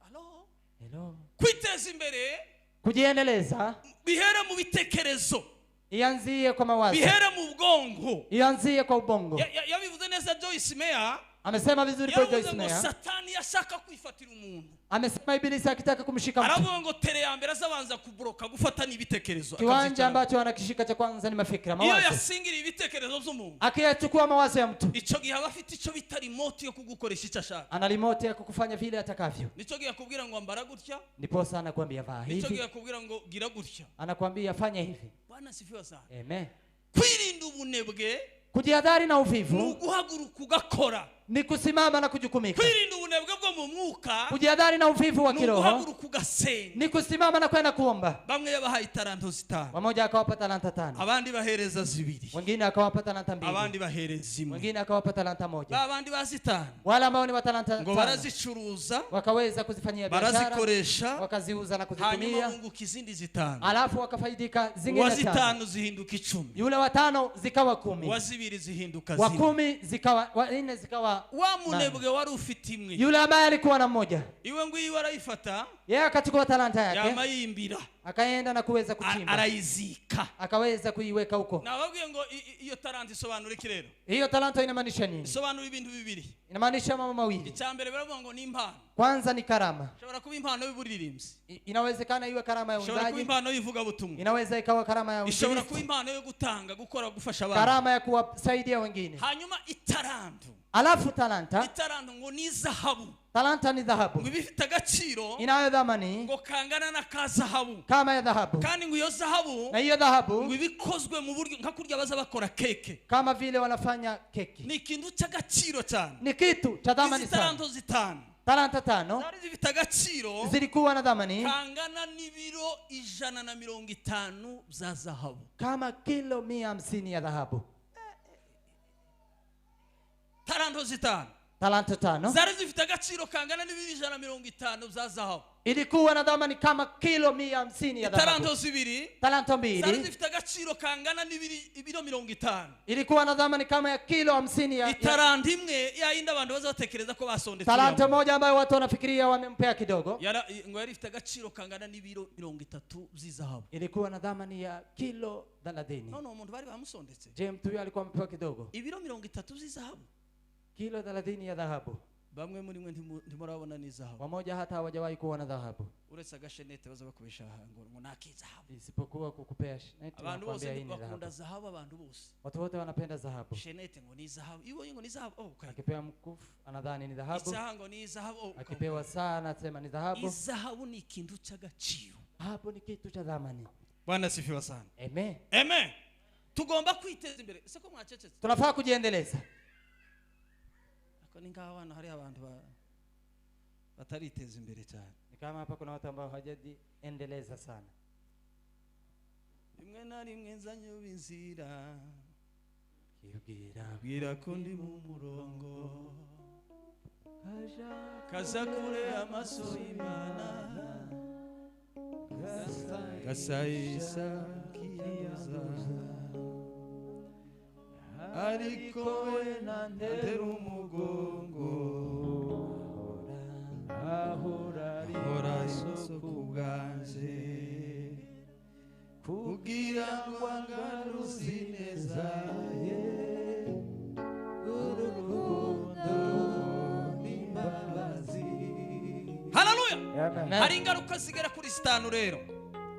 Hello? Hello. Kwiteza imbere, kujiendeleza, bihera mu bitekerezo. Ianzie kwa mawazo. Bihera mu bwonko. Ianzie kwa ubongo. Yabivuze neza Joyce Meyer. Amesema vizuri kwa Joyce Meyer. Satani yashaka kwifatira umuntu. Amesema ibilisi akitaka kumshika mtu. Aravuga ngo tere ya mbere azabanza kubroka gufata n'ibitekerezo. Kiwanja ambacho anakishika cha kwanza ni mafikra, mawazo. Iyo yasingira ibitekerezo by'umuntu. Akiyachukua mawazo ya mtu. Ico gihe aba afite ico bita remote yo kugukoresha icyo ashaka. Ana remote ya kukufanya vile atakavyo. Nico gihe akubwira ngo ambara gutya. Ndipo sana anakuambia vaa hivi. Nico gihe akubwira ngo gira gutya. Anakuambia fanya hivi. Bwana sifiwe sana. Amen. Kwirinda ubunebwe, kujihadhari na uvivu, nuguhaguruka ugakora, ni kusimama na kujukumika. Kwirinda ubunebwe bwo mu mwuka, kujihadhari na uvivu wa kiroho, nuguhaguruka ugasenga, ni kusimama na kwenda kuomba. Bamwe yabahaye talanto 5, mmoja akawapa talanta 5, abandi bahereza 2, wengine akawapa talanta 2, abandi bahereza 1, wengine akawapa talanta 1. Abandi bazitanu, wale ambao ni wa talanta ngo barazicuruza, wakaweza kuzifanyia biashara, barazikoresha, wakaziuza na kuzitumia, hanyuma bunguka izindi 5, alafu wakafaidika zingine 5, wa 5 zihinduka 10, yule wa 5 zikawa 10, wa 2 zihinduka 4, wa 10 zikawa wa 4 zikawa. Wa munebwe wari ufite imwe, yule ambaye alikuwa na mmoja, iwe ngo iwe arayifata, yeye akachukua talanta yake, yamayimbira, akaenda na kuweza kuchimba, arayizika, akaweza kuiweka huko. Nababwiye ngo iyo talanta isobanura iki rero? Hiyo talanta inamaanisha nini? Isobanura ibintu bibiri. Inamaanisha mambo mawili. Icya mbere baravuga ngo ni impano. Kwanza ni karama. Ishobora kuba impano y'uburirimbyi. Inawezekana iwe karama ya Ishobora kuba uimbaji. impano y'ivugabutumwa. Inaweza ikawa karama ya Ishobora uinjilisti. kuba impano yo gutanga, gukora, gufasha abantu. Karama ya kuwasaidia wengine. Hanyuma italanto. Alafu talanta. Italanto ngo ni zahabu. Talanta ni dhahabu. Ngo ibifite agaciro inayo dhamani ngo kangana na ka zahabu. Kama ya dhahabu. Kandi ngo iyo zahabu na hiyo dhahabu ngo ibikozwe mu buryo nka kurya baza bakora keke. Kama vile wanafanya keki. Ni ikintu cy'agaciro cyane. Ni kitu cha dhamani sana. Talanto zitanu. Talanta 5 zari zifite agaciro zilikuwa na dhamani kangana n'ibiro 150 bya zahabu. Kama kilo 150 ya dhahabu. Talanto zitanu. Talanta 5 zari zifite agaciro kangana n'ibiro 150 bya zahabu. Ilikuwa na dhamani kama kilo 150 ya dhahabu. Talanto zibiri. Talanto 2 zari zifite agaciro kangana n'ibiro 50. Ilikuwa na dhamani kama ya kilo 50 ya italanto imwe ya yindi abantu bazatekereza ko basondetse. Talanto moja ambayo watu wanafikiria wamempea kidogo. Ngo yari ifite agaciro kangana n'ibiro 30 by'izahabu. Ilikuwa na dhamani ya kilo 30. None umuntu bari bamusondetse. Je, mtu huyo alikuwa amepewa kidogo? Ibiro 30 by'izahabu. Kilo 30 ya dhahabu. Bamwe muri mwe ntimurabona n'izahabu. Wamoja hata hawajawahi kuona dhahabu. Uretse agashenete baza bakubesha ngo nakizahabu. Isipokuwa kukupea shenete. Abantu bose bakunda zahabu, abantu bose. Watu wote wanapenda dhahabu. Shenete ngo ni zahabu. Iwo ngo ni zahabu. Oh, okay. Akipewa mkufu anadhani ni dhahabu. Isaha ngo ni zahabu. Oh, akipewa saa anasema ni dhahabu. Izahabu ni ikintu cy'agaciro. Hapo ni kitu cha dhamani. Bwana sifiwe sana. Amen. Amen. Tugomba kwiteza imbere. Siko mwacecetse. Tunafaa kujiendeleza. Ni ngaho hano hari abantu batariteza imbere cyane. Ni kama hapa kuna watu ambao hawajajiendeleza sana. Rimwe na rimwe nzanyuba inzira kibwira bwira ko ndi mu murongo kaza kure amaso y'Imana gasayisa kiyanduza ariko we nantera umugongo ahora ari isoko bwanje kugira ngo angaruze neza ye urukundo n'imbabazi. Haleluya. Hari ingaruka zigera kuri 5 rero.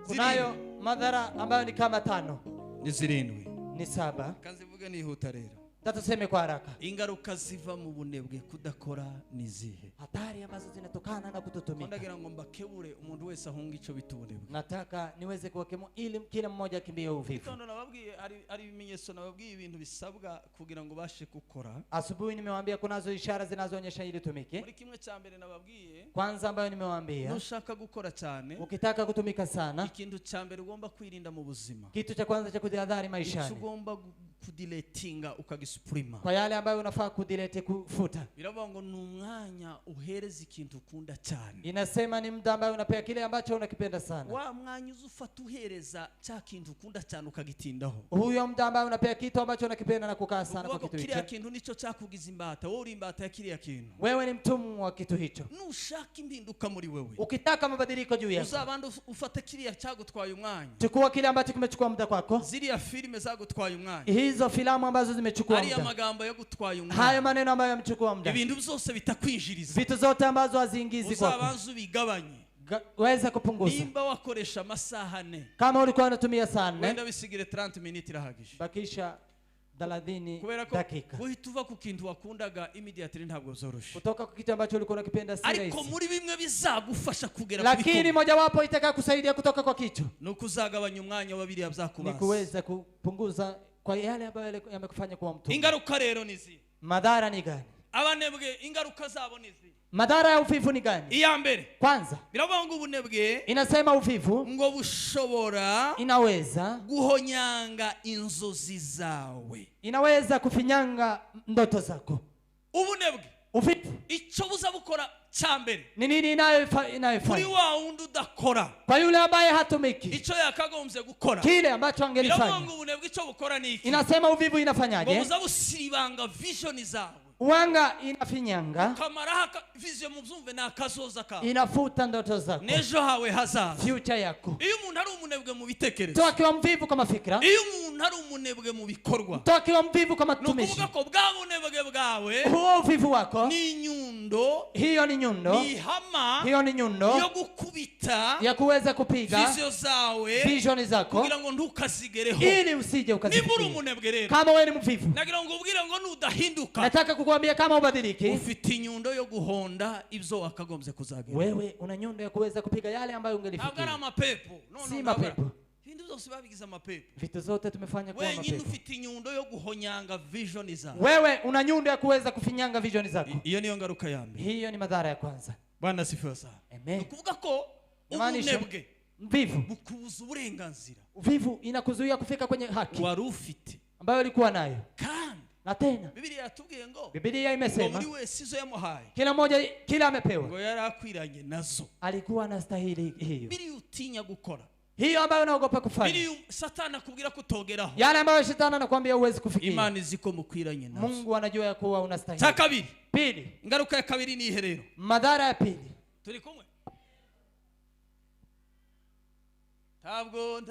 Kunayo madhara ambayo ni kama 5. Ni 7. Ni 7. Kanzivuge nihuta rero. Tatuseme kwa haraka. Ingaruka ziva mu bunebwe kudakora ni zihe? Hatari ambazo zinatokana na kutotumika. Ndagira ngo mbakebure umuntu wese ahunga ico bita ubunebwe. Nataka niweze kuwakemua ili kila mmoja akimbie uvivu. Gitondo nababwiye ari ibimenyetso nababwiye ibintu bisabwa kugira ngo bashe gukora. Asubuhi nimewaambia kunazo ishara zinazoonyesha ili tumike. Muri kimwe cha mbere nababwiye. Kwanza ambayo nimewaambia. Nushaka gukora cyane. Ukitaka kutumika sana. Ikintu cha mbere ugomba kwirinda mu buzima. Kitu cha kwanza cha kujihadhari maishani. Ico ugomba kudiletinga ukagisuprima. Kwa yale ambayo unafaa kudilete kufuta. Biravuga ngo ni umwanya uhereza ikintu ukunda cyane. Inasema ni muda ambao unapea kile ambacho unakipenda sana. Wa mwanya uzufata uhereza cya kintu ukunda cyane ukagitindaho. Huyo muda ambao unapea kitu ambacho unakipenda na kukaa sana kwa kitu hicho. Kiriya kintu nico cyakugiza imbata, wowe uri imbata ya kiriya kintu. Wewe ni mtumwa wa kitu hicho. Nushaka impinduka muri wewe. Ukitaka mabadiliko juu yako. Uzabanda ufate kiriya cyagutwaye umwanya. Chukua kile ambacho kimechukua muda kwako. Ziriya filime zagutwaye umwanya. Hizo filamu ambazo zimechukua muda. Ariya magambo yagutwaye umwanya. Hayo maneno ambayo yamechukua muda. Ibintu byose bitakwinjiriza. Vitu zote ambazo haziingizi kwako. Uzabanza ubigabanye. Weza kupunguza. Nimba wakoresha amasaha 4. Kama ulikuwa unatumia saa 4. Wenda bisigire 30 minutes irahagije. Bakisha 30 dakika. Guhita uva ku kintu wakundaga immediately ntabwo zoroshe. Kutoka kwa kitu ambacho ulikuwa unakipenda si rahisi. Ariko muri bimwe bizagufasha kugera ku Lakini mojawapo itakayokusaidia kutoka kwa kitu. Nuko uzagabanya umwanya wa biriya byakubaza. Ni kuweza kupunguza kwa yale ambayo yamekufanya kuwa mtumwa. Ingaruka rero ni izi. Madhara ni gani? Abanebwe ingaruka zabo ni izi. Madhara ya uvivu ni gani? Iya mbere. Kwanza. Biravuga ngo ubunebwe inasema uvivu ngo bushobora inaweza guhonyanga inzozi zawe. Inaweza kufinyanga ndoto zako. Ubunebwe. Uvivu. Icyo buza bukora cha mbere. Ni nini inayofanya? Kuri wa wundi udakora. Kwa yule ambaye hatumiki. Icyo yakagombye gukora. Kile ambacho angelifanya. Biravuga ngo ubunebwe icyo bukora ni iki? Inasema uvivu inafanyaje? Ngo buza busibanga vision zawe. Uwanga inafinyanga. Kamara vision muzumve na kazoza ka. Inafuta ndoto zako. Nejo hawe hazaza. Future yako. Iyo umuntu ari umunebwe mu bitekerezo. Mtu akiwa mvivu kwa mafikra. Iyo umuntu ari umunebwe mu bikorwa. Mtu akiwa mvivu kwa matumizi. Nukuvuga ko bwa bunebwe bwawe. Huo uvivu wako. Ni nyundo. Hiyo ni nyundo. Ni hama. Hiyo ni nyundo. Yo gukubita. Ya kuweza kupiga. Vision zawe. Vision zako. Kugira ngo ntukazigereho. Ili usije ukazifikia. Nimba uri umunebwe rero. Kama wewe ni mvivu. Nagira ngo ubwire ngo nudahinduka. Nataka kukuambia kama ubadiliki, ufite inyundo yo guhonda ibyo wakagombye kuzagera. Wewe una nyundo ya kuweza kupiga yale ambayo ungelifikia. Ntabwo ari amapepo. No, si mapepo. Ibintu byose babigize amapepo. Vitu zote tumefanya kuwa mapepo. Wewe ufite inyundo yo guhonyanga vision zako. Wewe una nyundo ya kuweza kufinyanga vision zako. Iyo niyo ngaruka ya mbere. Hiyo ni madhara ya kwanza. Bwana sifiwe sana. Amen. Nukuvuga ko ubunebwe, mvivu, bukubuza uburenganzira. Uvivu inakuzuia kufika kwenye haki wari ufite, ambayo ulikuwa nayo. Kandi na tena Biblia yatubwiye ngo, Biblia imesema buri wese izo yamuhaye, kila mmoja kila amepewa, ngo yarakwiranye nazo, alikuwa anastahili hiyo. Biri utinya gukora hiyo ambayo unaogopa kufanya, biri Satani akubwira kutogeraho, yale ambayo shetani anakuambia uwezi kufikia, Imana iziko mukwiranye nazo. Mungu anajua ya kuwa unastahili. Cha kabiri, pili, ingaruka ya kabiri ni iherero, madhara ya pili. Turi kumwe. Ntabwo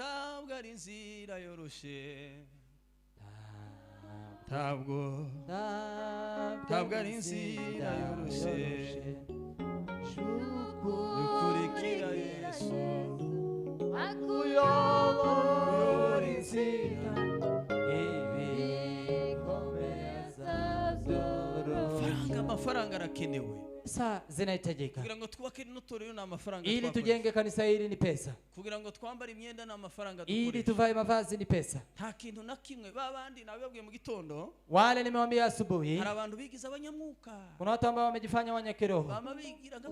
ari inzira yoroshe, ntabwo ari inzira yoroshe, gukurikira Yesu akuyobora inzira ibikomeza zoro. Amafaranga arakenewe. Pesa zinahitajika. Kugira ngo twubake n'itorero ni amafaranga. Ili tujenge kanisa hili ni pesa. Kugira ngo twambare imyenda ni amafaranga dukoresha. Ili tuvae mavazi ni pesa. Nta kintu na kimwe babandi nababwiye mu gitondo. Wale nimewaambia asubuhi. Hari abantu bigize abanyamwuka. Kuna watu ambao wamejifanya wanyakiroho. Bama bigira nka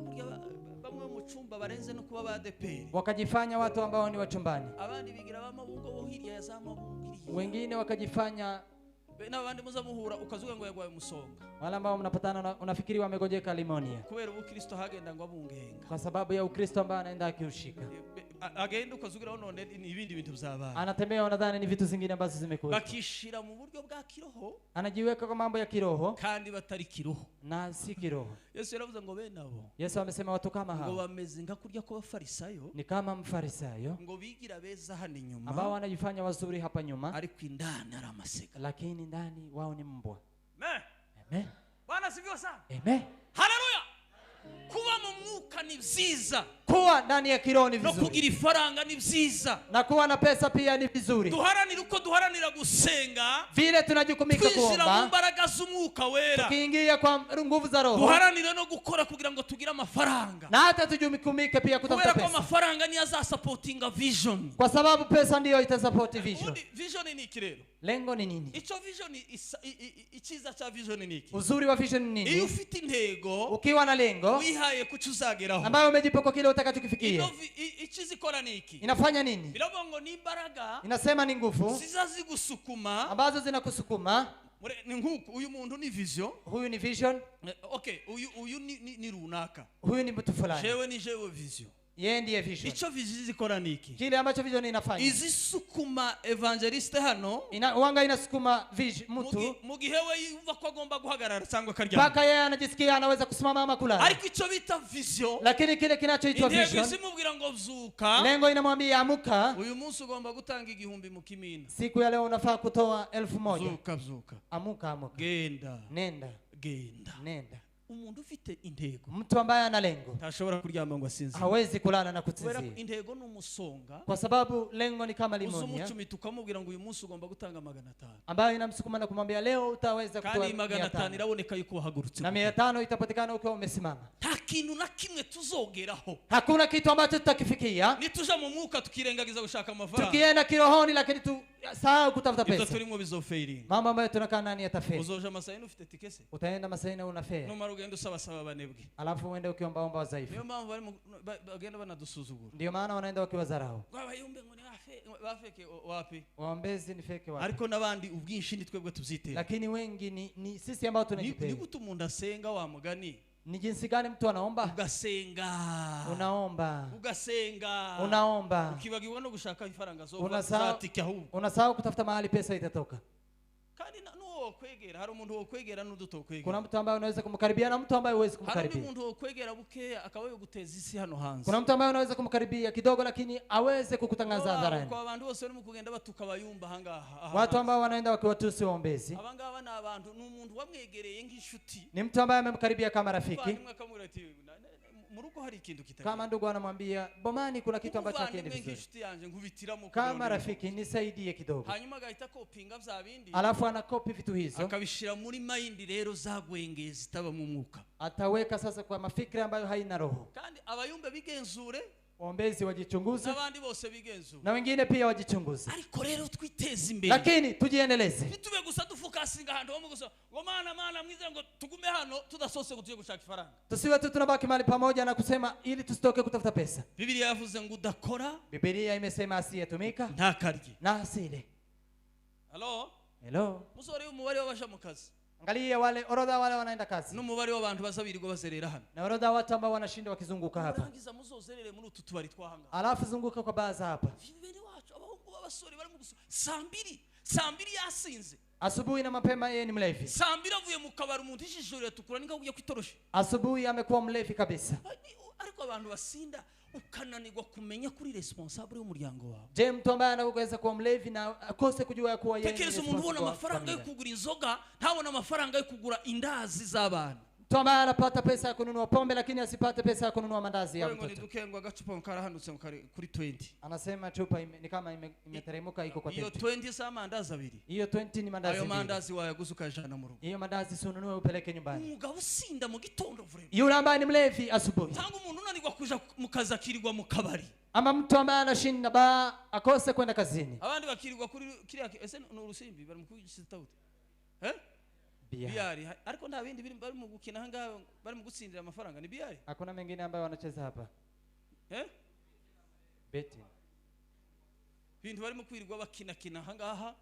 bamwe mu cyumba barenze no kuba ba ADPR. Wakajifanya watu ambao ni wachumbani. Abandi bigira bamabungo bo hirya ya za mabungo. Wengine wakajifanya n'abandi muzamuhura ukazuga ngo yagwaye umusonga. Wale ambao mnapatana unafikiri wamegojeka limonia. Kubera ubukristo hagenda ngo abungenga. Kwa sababu ya Ukristo ambao anaenda akiushika. Agenda ukazugira none ibindi bintu byabaye. Anatembea unadhani ni vitu zingine ambazo zimekuwa. Bakishira mu buryo bwa kiroho. Anajiweka kwa mambo ya kiroho. Kandi batari kiroho. Na si kiroho. Yesu yaravuze ngo bene abo. Yesu amesema watu kama hao. Ngo bameze nka kurya kwa Bafarisayo. Ni kama Mfarisayo. Ngo bigira beza hano inyuma. Ambao wanajifanya wazuri hapa nyuma. Ariko indani ari amasega. Lakini ndani wao ni mbwa. Amen. Amen. Bwana sifiwe sana. Amen. Haleluya. Kuba mu mwuka ni byiza. Kuwa ndani ya kiroho ni vizuri. No kugira ifaranga ni byiza. Na kuwa na pesa pia ni vizuri. Duharanira uko duharanira gusenga. Vile tunajukumika kuomba. Twinjira mu mbaraga z'umwuka wera. Tukiingia kwa nguvu za roho. Duharanira no gukora kugira ngo tugire amafaranga. Na hata tujukumike pia kutafuta pesa. Kubera ko amafaranga ni azasupportinga vision. Kwa sababu pesa ndiyo itasupport vision. Vision ni iki rero? Lengo ni nini? Ico vision ikiza cha vision ni iki? Uzuri wa vision ni nini? Iyo ufite intego, ukiwa na lengo, wihaye kuco uzageraho, ambayo umejipa kwa kile utakachokifikia. Ikizikora ni iki? Inafanya nini? Biravuga ngo ni imbaraga. Inasema ni nguvu zizazigusukuma, ambazo zinakusukuma. Ni nkuko uyu muntu ni vision. Huyu ni vision. Okay, uyu ni runaka. Huyu ni mtu fulani. Jewe ni jewe vision. Yeye ndiye vision. Ico vision zikora niki? Kile ambacho vision inafanya. Izisukuma evangeliste hano. Wanga inasukuma vision mtu. Mugihe we yumva ko agomba guhagarara cyangwa akaryama. Paka yeye anajisikia anaweza kusimama ama kulala. Ariko ico bita vision. Lakini kile kinachoitwa vision. Intego izimubwira ngo zuka. Lengo inamwambia amuka. Uyu munsi ugomba gutanga 1000 mu kimina. Siku ya leo unafaa kutoa 1000. Zuka zuka. Amuka amuka. Genda. Nenda. Genda. Nenda. Umuntu ufite intego, mtu ambaye ana lengo, ntashobora kuryama ngo asinzire. Hawezi kulala na kusinzia. Intego ni umusonga. Kwa sababu lengo ni kama limonia. Uzumucumita ukamubwira ngo uyu munsi ugomba gutanga 500. Ambayo inamsukuma na kumwambia leo utaweza kutoa. Kandi 500 iraboneka yuko wahagurutse. Na 500 itapatikana ukiwa umesimama. Nta kintu na kimwe tuzogeraho. Hakuna kitu ambacho tutakifikia. Nituja mu mwuka tukirengagiza gushaka amafaranga. Tukienda kirohoni lakini tusahau kutafuta pesa. Ibyo turimo bizofailing. Mambo ambayo tunakaa nani yatafeli. Uzoja Masaini ufite tikese. Utaenda Masaini una fare. Numara ugenda usaba saba banebwe. Alafu uende ukiomba omba wadhaifu. Niyo mpamvu bari bagenda banadusuzugura. Ndio maana wanaenda wakiwadharau. Abayumbe ngo ni bafeke wapi? Waombezi ni feke wapi? Ariko nabandi ubwinshi ni twebwe tubyitera. Lakini wengi ni sisi ambao tunajipenda. Ni gute umuntu asenga wa mugani? Ni jinsi gani mtu anaomba? Ugasenga. Unaomba. Ugasenga. Unaomba. Ukibagirwa no gushaka ifaranga zo zatike ahubwo. Unasahau kutafuta mahali pesa itatoka. Kandi nuwo kwegera hari umuntu wo kwegera n'udutokwegera. Kuna mtu ambaye unaweza kumkaribia na mtu ambaye huwezi kumkaribia. Hari umuntu wo kwegera bukeya akaba yoguteza isi hano hanze. Kuna mtu ambaye unaweza kumkaribia kidogo lakini aweze kukutangaza hadharani. Kwa abantu bose barimo kugenda batuka bayumba hangaha. Watu ambao wanaenda wakiwatusi waombezi. Abangaba na abantu ni umuntu wamwegereye nk'inshuti. Ni mtu ambaye amemkaribia kama rafiki. mu rugo hari ikintu kitagenda. Kama ndugu anamwambia bomani kuna kitu ambacho hakiendi vizuri. Kama rafiki nisaidie kidogo. Hanyuma agahita kopinga bya bindi. Alafu anakopi vitu hizo. Akabishira muri mind rero zagwenge zitaba mu mwuka. Ataweka sasa kwa mafikra ambayo haina roho. Kandi abayumbe bigenzure, waombezi wajichunguze, n'abandi bose bigenzure, na wengine pia wajichunguze. Ariko rero twiteze imbere. Lakini tujiendeleze. Bitube gusa dufokasinga ahantu hamwe gusa ngo mana mana mwiza ngo tugume hano tudasose ngo tuje gushaka ifaranga. Tusiwe tu tunabaki mahali pamoja na kusema ili tusitoke kutafuta pesa. Biblia yavuze ngo udakora. Biblia imesema asiyetumika ntakarye na asile. Hello? Hello. Musore umubare w'abasha mu kazi. Angalia wale orodha wale wanaenda kazi. N'umubare w'abantu bazabirirwa bazerera hano. Na orodha watu ambao wanashinda wakizunguka hapa. Murangiza muzozerere muri utu tubari twahanga. Alafu zunguka kwa baza hapa. Bene wacu abahungu b'abasore bari mu gusa saa mbiri yasinze. Asubuhi na mapema yeye ni mlevi. Saa mbiri avuye mu kabari umuntu ijisho riratukura ninga ugiye kwitorosha. Asubuhi amekuwa mlevi kabisa. Ariko abantu basinda ukananirwa kumenya kuri responsable y'umuryango wawe. Je, mtu ambaye anaweza kuwa mlevi na akose kujua kuwa yeye. Tekereza umuntu ubona amafaranga yo kugura inzoga, ntabona amafaranga yo kugura indazi z'abana. Mtu ambaye anapata pesa ya kununua pombe lakini asipate pesa ya kununua mandazi ya mtoto. Ngo ngo agacupa karahanutse kuri 20. Anasema chupa ni kama imeteremka iko kwa 20. Iyo 20 sa mandazi abiri. Iyo 20 ni mandazi. Ayo mandazi wayaguza ukajana mu rugo. Iyo mandazi si ununue upeleke nyumbani. Umugabo usinda mu gitondo vrema. Yule ambaye ni mlevi asubuhi. Tangu umuntu unanirwa kuja mu kazi akirirwa mu kabari. Ama mtu ambaye anashinda ba akose kwenda kazini. Abandi bakirirwa kuri kiriya ese ni urusimbi bari mu kwisita gute? Biari. Ariko nta bindi biri bari mu gukina hanga bari mu gutsindira amafaranga ni biari. Hakuna mengine ambayo wanacheza hapa. Betting. Bintu bari mu kwirirwa bakina kina hangaha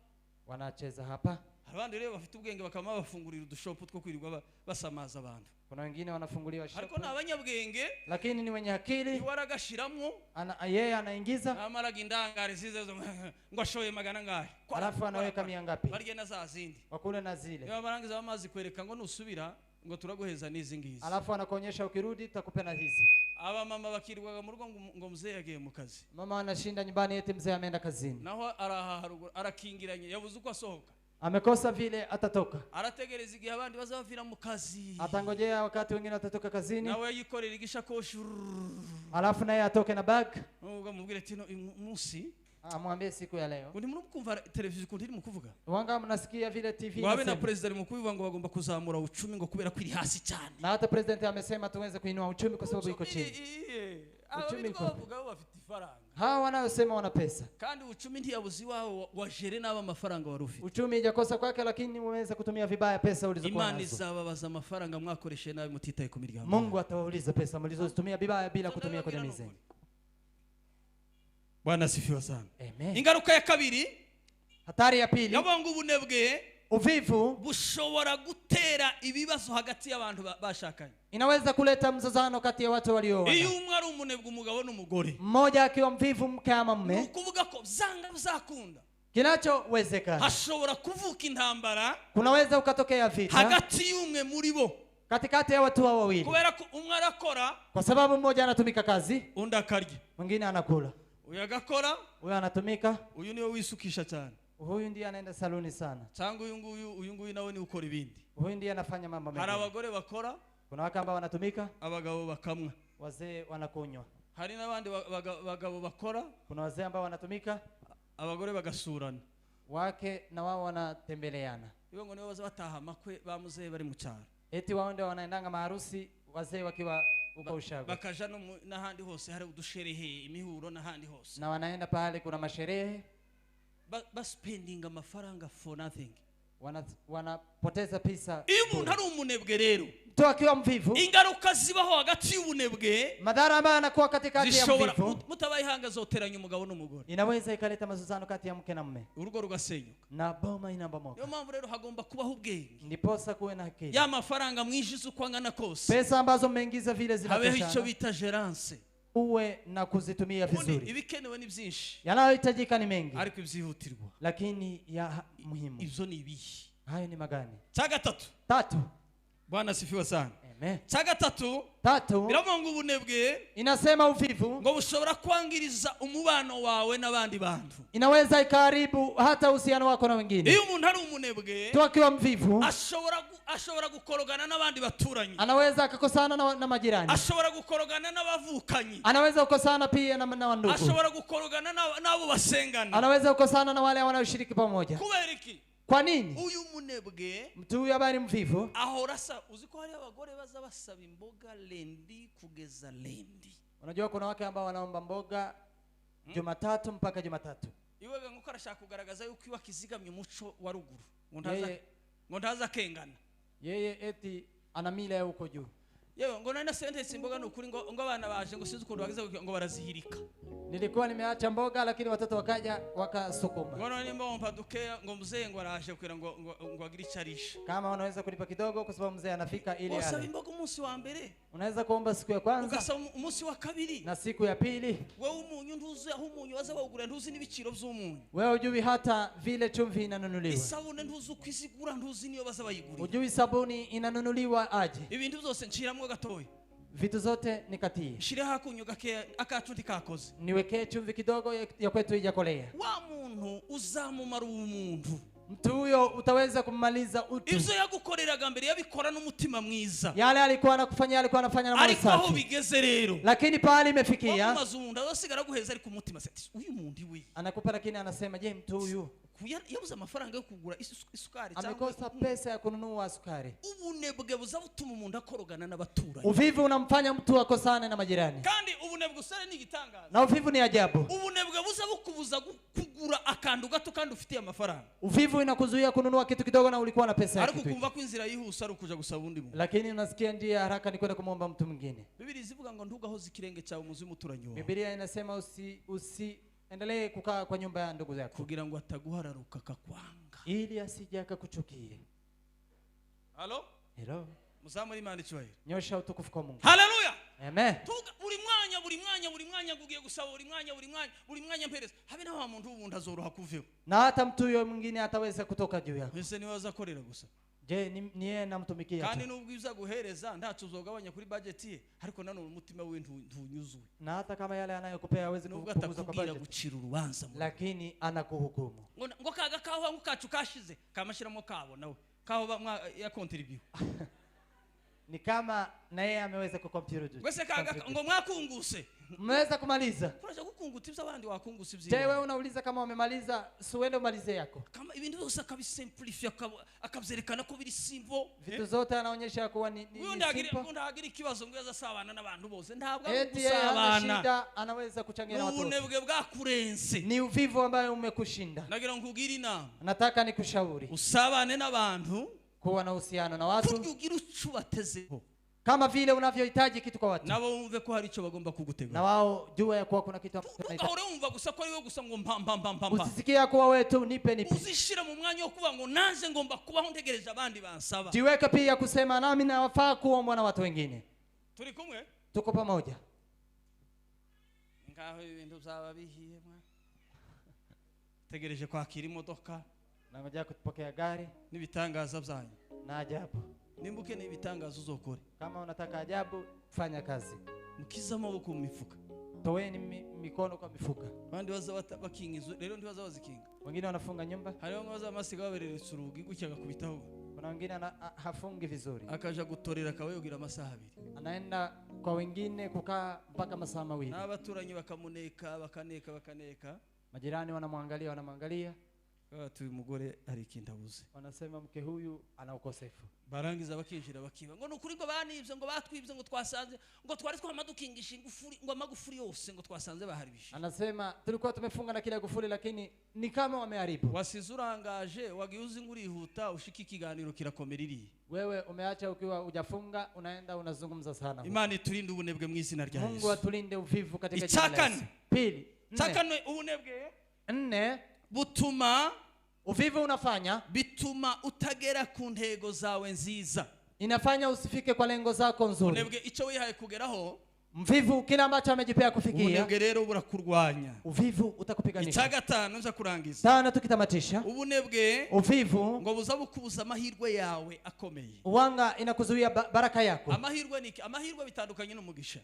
wanacheza hapa. Abandi rero bafite ubwenge bakama bafungurira udushopu two kwirirwa basamaza abantu. Kuna wengine wanafunguliwa shop. Ariko nabanyabwenge lakini ni wenye akili. Iwaragashiramwo yeye anaingiza. Amaraga indangare zize ngo ashoye magana ngahe. Alafu anaweka mia ngapi? Barye na za zindi. Wakule na zile. Niba barangiza bamazi kwereka ngo nusubira ngo turaguheza n'izi ngizi. Alafu anakuonyesha ukirudi tutakupa na hizi. Aba mama bakirwaga mu rugo ngo mzee yagiye mu kazi. Mama anashinda nyumbani eti mzee ameenda kazini. Naho araha haruguru arakingiranye yabuze uko asohoka. Amekosa vile atatoka. Arategereza igihe abandi bazavira mu kazi. Atangojea wakati wengine watatoka kazini. Nawe yikorera igishakoshi. Alafu naye atoke na bag. Ubwo mubwire ati no munsi amwambie siku ya leo. Undi muri kumva televiziyo kundi iri mu kuvuga. Wanga mnasikia vile TV. Wabe na president mu kubivuga ngo bagomba kuzamura uchumi ngo kubera kwiri hasi cyane. Na hata president amesema tuweze kuinua uchumi kwa sababu iko chini. Uchumi iko bavuga bafite ifaranga. Hawa wanayosema wana pesa. Kandi uchumi ntiyabuzi wawe wajere naba amafaranga wari ufite. Uchumi ijakosa kwake lakini umeweza kutumia vibaya pesa ulizokuwa nazo. Imana izababaza amafaranga mwakoreshe nabi mutitaye ku miryango. Mungu atawauliza pesa mlizozitumia vibaya bila kutumia kwa jamii zenu. Bwana asifiwe sana. Amen. Ingaruka ya kabiri, hatari ya pili, yabonga ubunebwe, uvivu bushobora gutera ibibazo hagati y'abantu bashakanye. Inaweza kuleta mzozano kati ya watu walioana. Iyo umwe ari umunebwe umugabo n'umugore, mmoja akiwa mvivu mke ama mume, ukuvuga ko zanga bizakunda. Kinachowezekana, hashobora kuvuka intambara, kunaweza ukatokea vita hagati y'umwe muri bo, katikati ya watu hao wawili. Kubera ko umwe arakora, kwa sababu mmoja anatumika kazi, undi akarya, mwingine anakula. Uyu agakora, huyu anatumika, uyu niwe wisukisha cyane. Huyu ndiye anaenda saluni sana. Cyangwa uyu nguyu nawe ni ukora ibindi. Huyu ndiye anafanya mambo mengi. Hari abagore bakora, kuna wake ambao wanatumika, abagabo bakamwa, wazee wanakunywa. Hari n'abandi bagabo bakora, kuna wazee ambao wanatumika, abagore bagasurana, wake na wao wanatembeleana. Ibo ngo nibo baza bataha amakwe ba muzee bari mu cyaro. Eti wao ndio wanaendanga maharusi wazee wakiwa uko ushago. Bakaja no n'ahandi hose hari udusherehe imihuro n'ahandi hose. Na wanaenda pale kuna masherehe. Ba spending amafaranga for nothing. Wanapoteza pesa. Iyo umuntu ari umunebwe rero, mtu akiwa mvivu, ingaruka zibaho hagati y'ubunebwe, madhara ambayo anakuwa katikati ya mvivu, mutabaye hanga zoteranya umugabo n'umugore, inaweza ikaleta mazozano kati ya mke na mume, urugo rugasenyuka na boma inabomoka. Niyo mpamvu rero hagomba kubaho ubwenge, ndiposa kuwe na akili. Ya mafaranga mwinjiza uko angana kose, pesa ambazo mmeingiza vile zinatoshana, habeho icyo bita gerance, uwe na kuzitumia vizuri. Ibikenewe ni byinshi, yanayohitajika ni mengi, ariko ibyihutirwa, lakini ya muhimu ibyo ni ibihe? Hayo ni magani? Cya gatatu, tatu. Bwana asifiwe sana. Amen. Cya gatatu, Tatu, biravuga ngo ubunebwe inasema uvivu ngo bushobora kwangiriza umubano wawe n'abandi bantu. inaweza ikaharibu hata uhusiano wako na wengine. Iyo umuntu ari umunebwe, Mtu akiwa mvivu ashobora gukorogana n'abandi baturanyi, anaweza akakosana na majirani, ashobora gukorogana n'abavukanyi, anaweza kukosana pia na ndugu, ashobora gukorogana n'abo basengana. anaweza kukosana na wale wanaoshiriki pamoja. Kubera iki? Kwa nini? Uyu munebwe Mtu huyu ambaye ni mvivu ahora asa, uzi ko hari abagore baza basaba imboga lendi kugeza lendi. Unajua kuna wake ambao wanaomba mboga Jumatatu mpaka Jumatatu. Iwe ngo arashaka kugaragaza yuko iwe akizigamye umuco wa ruguru, Yeye ngo ntaza kengana. Yeye eti ana mila ya huko juu. Yewe ngo nari sentence imboga nukuri ngo abana baje ngo sinzi ukuntu bagize ngo barazihirika. Nilikuwa nimeacha mboga lakini watoto wakaja wakasukuma. Ngo none nimba wumva dukeya ngo mzee ngo araje kugira ngo agire icarisha. Kama unaweza kulipa kidogo kwa sababu mzee anafika ili Usaba ale. imboga umunsi wa mbere. Unaweza kuomba siku ya kwanza. Ugasaba umunsi wa kabiri. Na siku ya pili. Wewe umunyu ntuzi aho umunyu waza bawugura, ntuzi n'ibiciro by'umunyu. Wewe hujui hata vile chumvi inanunuliwa. Isabune ntuzi uko izigura, ntuzi niyo baza bayigurira. Hujui sabuni inanunuliwa aje. Ibintu byose nshiramwo gatoya. Vitu zote nikatie. Shira hakunyu gake akacu ndikakoze. Niwekee chumvi kidogo ya kwetu ijakolea. Wa muntu uzamumara umuntu. Mtu huyo utaweza kummaliza utu. Ibyo yagukoreraga mbere yabikora n'umutima mwiza. Yale alikuwa anakufanyia alikuwa anafanya na moyo Ariko aho safi. bigeze rero. Lakini pale imefikia. Wamumaze umuntu azasigara guheza ariko umutima se uyu muntu we. Anakupa lakini anasema je mtu huyu Yabuze amafaranga yo kugura isukari cyangwa amekosa pesa ya kununua sukari. Ubunebwe buza butuma umuntu akorogana n'abaturanyi. Uvivu unamfanya mtu akosane na majirani. Kandi ubunebwe usare ni igitangaza. Na uvivu ni ajabu. Ubunebwe buza bukubuza kugura akantu gato kandi ufitiye amafaranga. Uvivu inakuzuia kununua kitu kidogo na ulikuwa na pesa ya Ariko kitu. kumva ko inzira yihuse ari ukuja gusaba undi muntu. Lakini unasikia njia haraka ni kwenda kumwomba mtu mwingine. Biblia izivuga ngo ntugahoze ikirenge cyawe muzi umuturanyi wawe. Biblia inasema usi endelee kukaa kwa nyumba ya ndugu zako. Kugira ngo ataguhararuka akakwanga. Ili asije akakuchukie. Halo? Hello. Muzamuri Imana icyubahiro. Nyosha utukufu kwa Mungu. Haleluya. Amen. Buri mwanya buri mwanya buri mwanya ngugiye gusaba buri mwanya buri mwanya buri mwanya mpereza. Habe na wa muntu wundi azoroha kuveho. Na hata mtu huyo mwingine ataweza kutoka juu yako. Ese niwe azakorera gusa. Je, ni yeye namtumikia. Kandi nubwo iza guhereza ntacu uzogabanya kuri budget ye, ariko nanone umutima we ntunyuzwe. Na hata kama yale anayokupea hawezi kupunguza kwa budget. Gucira urubanza. Lakini anakuhukumu. Ngo kaga kaho ngo kacu kashize kamashiramo kabo nawe. Kaho ya contribute. Ni kama na yeye ameweza kucontribute. Wese kaga ngo mwakunguse. Mmeweza kumaliza. Kuraje gukunguta ibyo abandi wakungusa ibyo. Je, wewe unauliza kama wamemaliza, suende umalize yako. Kama ibintu byose akabisimplify akabyerekana ko biri simple. Vitu zote anaonyesha kuwa ni simple. Undi agira ikibazo ngo yazasabana n'abantu bose. Ntabwo ari gusabana. Shida anaweza kuchangia na watu. Ubunebwe bwakurenze. Ni uvivu ambayo umekushinda. Nagira nkubwire inama. Nataka nikushauri. Usabane n'abantu, kuwa na uhusiano na watu. Kugira ucubatezeho. Kama vile unavyohitaji kitu kwa watu. Nabo wumve ko hari icyo bagomba kugutega. Na wao jua ya kuwa kuna kitu wanahitaji. Wumva gusa ko ari wewe gusa ngo mpa mpa mpa mpa. Usisikie kuwa wewe tu nipe nipe. Uzishira mu mwanya wo kuba ngo nanje ngomba kubaho ntegereje abandi bansaba. Jiweke pia kusema nami nawafaa kuombwa na watu wengine. Turi kumwe? Tuko pamoja. Ngaho ibintu byaba bihiye mwa. Tegereje kwakira imodoka. Nangoja kupokea gari. Nibitangaza byanyu. Na ajabu. Nimba ukeneye ibitangazo uzokore. Kama unataka ajabu fanya kazi. Mukize amaboko mu mifuka. Toweni mikono kwa mifuka. Abandi baza bakinga inzu, rero ntibaza bazikinga. Wengine wanafunga nyumba. Hari bamwe baza amasiga babereretse urugi gutya agakubitaho. Kuna wengine hafungi vizuri. Akaja gutorera akabayogira amasaha abiri. Anaenda kwa wengine kukaa mpaka masaa mawili. N'abaturanyi bakamuneka bakaneka bakaneka. Majirani wanamwangalia wanamwangalia. Bati uyu mugore hari ikintu abuze. Wanasema mke huyu ana ukosefu. Barangiza bakinjira bakiba ngo nukuri ngo banibye ngo batwibye ngo twasanze ngo twari twamadukingisha ingufuri ngo amagufuri yose ngo twasanze baharibishe. Anasema tulikuwa tumefunga na kila gufuri lakini ni kama wameharibu. Wasize urangaje wagiye uzi ngurihuta ushika ikiganiro kirakomera iri. Wewe umeacha ukiwa hujafunga unaenda unazungumza sana. Imana iturinde ubunebwe mu izina rya Yesu. Mungu atulinde uvivu katika jina la Yesu. Pili. Icyakane ubunebwe. Nne. Butuma uvivu unafanya bituma utagera ku ntego zawe nziza. Inafanya usifike kwa lengo zako nzuri. Unebwe icyo wihaye kugeraho Mvivu kila ambacho amejipea kufikia. Ubunebwe rero burakurwanya. Uvivu utakupiganisha. Icya gatanu nza kurangiza. Tano tukitamatisha. Ubunebwe uvivu ngo buza bukubuza amahirwe yawe akomeye. Uwanga inakuzuia baraka yako. Amahirwe ni amahirwe bitandukanye n'umugisha.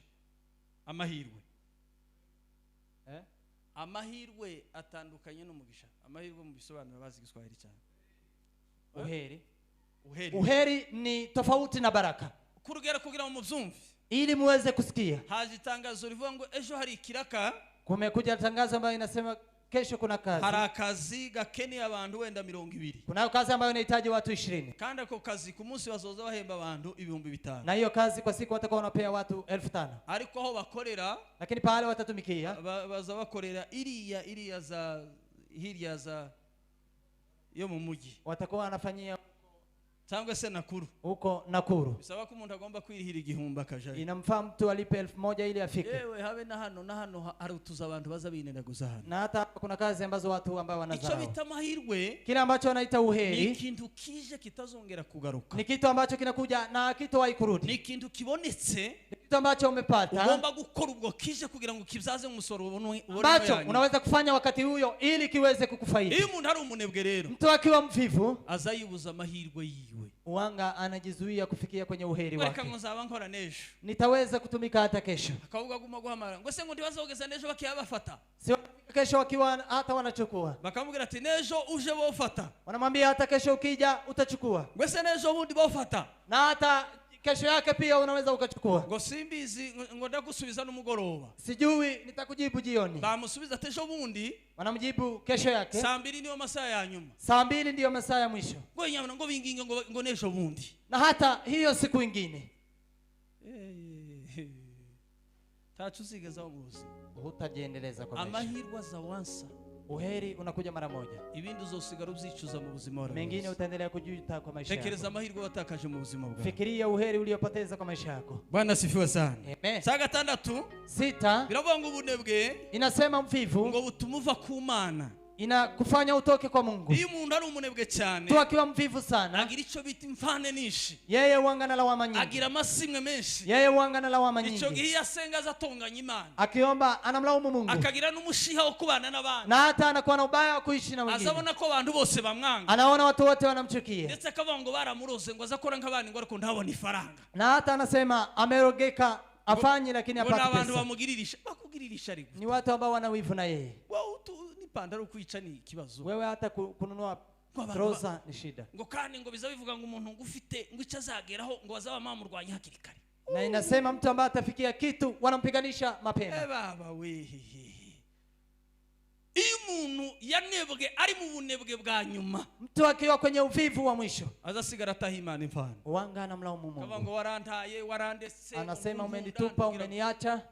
Amahirwe. Amahirwe atandukanye n'umugisha. Amahirwe mu bisobanuro bazi Igiswahili cyane. Uheri. Uheri. Uheri ni tofauti na baraka. Kurugera kugira ngo mubyumve. Ili muweze kusikia. Haje itangazo rivuga ngo ejo hari ikiraka. Kumekuja tangazo ambayo inasema kesho kuna kazi. Hari akazi gakeneye abantu wenda 20. Kuna kazi ambayo inahitaji watu 20. Kandi ako kazi ku munsi bazoza bahemba abantu 5000. Na hiyo kazi kwa siku watakuwa wanapea watu 5000. Ariko aho bakorera, lakini pale watatumikia baza bakorera iriya za hirya za yo mu mujyi. Watakuwa wanafanyia cyangwa se Nakuru. Huko Nakuru. Bisaba ko umuntu agomba kwirihira igihumbi akajayo. Inamfaa mtu alipe 1000 ili afike. Yewe habe na hano na hano hari utuza abantu baza binenaguza hano. Na hata kuna kazi ambazo watu ambao wanazao. Icyo bita amahirwe, kile ambacho wanaita uheri, ni ikintu kije kitazongera kugaruka. Ni kitu ambacho kinakuja na hakitowahi kurudi. Ni ikintu kibonetse, ni kitu ambacho umepata. Ugomba gukora ubwo kije kugira ngo kibyaze umusoro ubone ambacho unaweza kufanya wakati huyo ili kiweze kukufaidi. Iyo umuntu ari umunebwe rero, mtu akiwa mvivu azayibuza amahirwe yiwe. Uwanga anajizuia kufikia kwenye uheri wake. Nitaweza Nitaweza kutumika hata kesho. Akavuga guma guhamara. Ngo se ngo ndibazogeza nejo bakiyabafata. Sio kesho wakiwa hata wanachukua. Bakamubwira ati nejo uje bofata. Wanamwambia hata kesho ukija utachukua. Ngo se nejo bundi bofata. Na hata kesho yake pia unaweza ukachukua. Ngo simbizi ngo ndagusubiza n'umugoroba. Sijui nitakujibu jioni. Bamusubiza tejo bundi. Wanamjibu kesho yake. Saa 2 niyo masaa ya nyuma. Saa 2 ndiyo masaa ya mwisho. Ngo nyamara ngo binginge ngo nejo bundi. Na hata hiyo siku ingine. Tachu zigeza mu buzima. Hutajiendeleza kwa maisha. Amahirwe azawansa. Uheri unakuja mara moja. Ibindi uzosigara ubyicuza mu buzima bwawe. Mengine utaendelea kujuta kwa maisha yako. Tekereza amahirwe watakaje mu buzima bwawe. Fikiria uheri uliopoteza kwa maisha yako. Bwana asifiwe sana. Amen. Cya gatandatu. 6. Biravuga ngo ubunebwe inasema mvivu ngo butuma uva ku Mana. Inakufanya utoke kwa Mungu. Iyo umuntu ari umunebwe cyane, mtu akiwa mvivu sana, agira icyo bita imfane nyinshi. Yeye huanga na lawama nyingi. Agira amasimwe menshi. Yeye huanga na lawama nyingi. Icyo gihe asenga azatonganya Imana. Akiomba anamlaumu Mungu. Akagira n'umushiha wo kubana n'abandi. Na hata anakuwa na ubaya wa kuishi na wengine. Azabona ko abantu bose bamwanga. Anaona watu wote wanamchukia. Ndetse akavuga ngo baramuroze ngo azakora nk'abandi ngo ariko ntabona ifaranga. Na hata anasema amerogeka afanye lakini hapati pesa. Abantu bamugiririsha, bakugiririsha ariko. Ni watu ambao wana wivu na yeye. Wao ipantaro kwica ni ikibazo. Wewe hata kununua troza ni shida. Ngo kandi ngo biza bivuga ngo umuntu ngo ufite ngo icyo azageraho ngo bazaba mamurwanya hakiri kare. Na inasema mtu ambaye atafikia kitu wanampiganisha mapema. Baba we. Iyo umuntu yanebwe ari mu bunebwe bwa nyuma, mtu akiwa kwenye uvivu wa mwisho, azasigara ataha Imana imfano. Uwanga anamlaumu Mungu. Kavuga ngo warantaye, warandetse. Anasema umenitupa, umeniacha.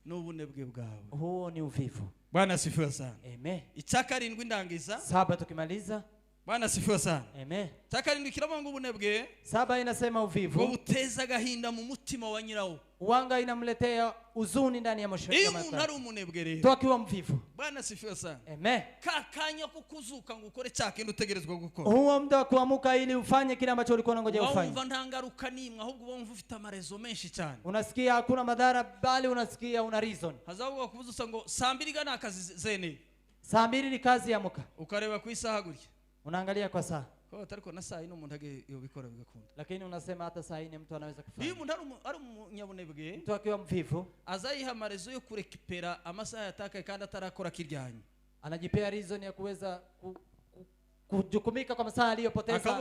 N'ubunebwe bwawe. Huo ni uvivu. Bwana asifiwe sana. Amen. Icya karindwi ndangiza. 7 tukimaliza. Bwana asifiwe sana. Amen. Icya karindwi kiravuga ngo ubunebwe. 7 inasema uvivu. Ngo buteza agahinda mu mutima wa nyirawo. Uwanga inamletea huzuni ndani ya moyo. Iyo umuntu ari umunebwe rero, mtu akiwa mvivu. Bwana asifiwe sana. Amen. Ka kanya ko kuzuka ngo ukore cya kintu utegerezwa gukora. Huo muda wa kuamuka ili ufanye kile ambacho ulikuwa unangoja ufanye. Wumva nta ngaruka nimwe ahubwo wumva ufite amarezo menshi cyane. Unasikia hakuna madhara bali unasikia una reason. Hazavuga kubuza ngo saa 2 gana akazi zene. Saa 2 ni kazi ya muka. Ukareba ku isaha gutya. Unaangalia kwa saa. Kwa tariko na saa ino umuntu age yobikora bigakunda. Lakini unasema hata saa 4 mtu anaweza kufanya. Iyo umuntu ari umunyabunebwe, mtu akiwa mvivu, azayiha amarezo yo kurekipera amasaha yatakaye kandi atarakora kiryanye. Anajipea reason ya kuweza kujukumika kwa masaa aliyopoteza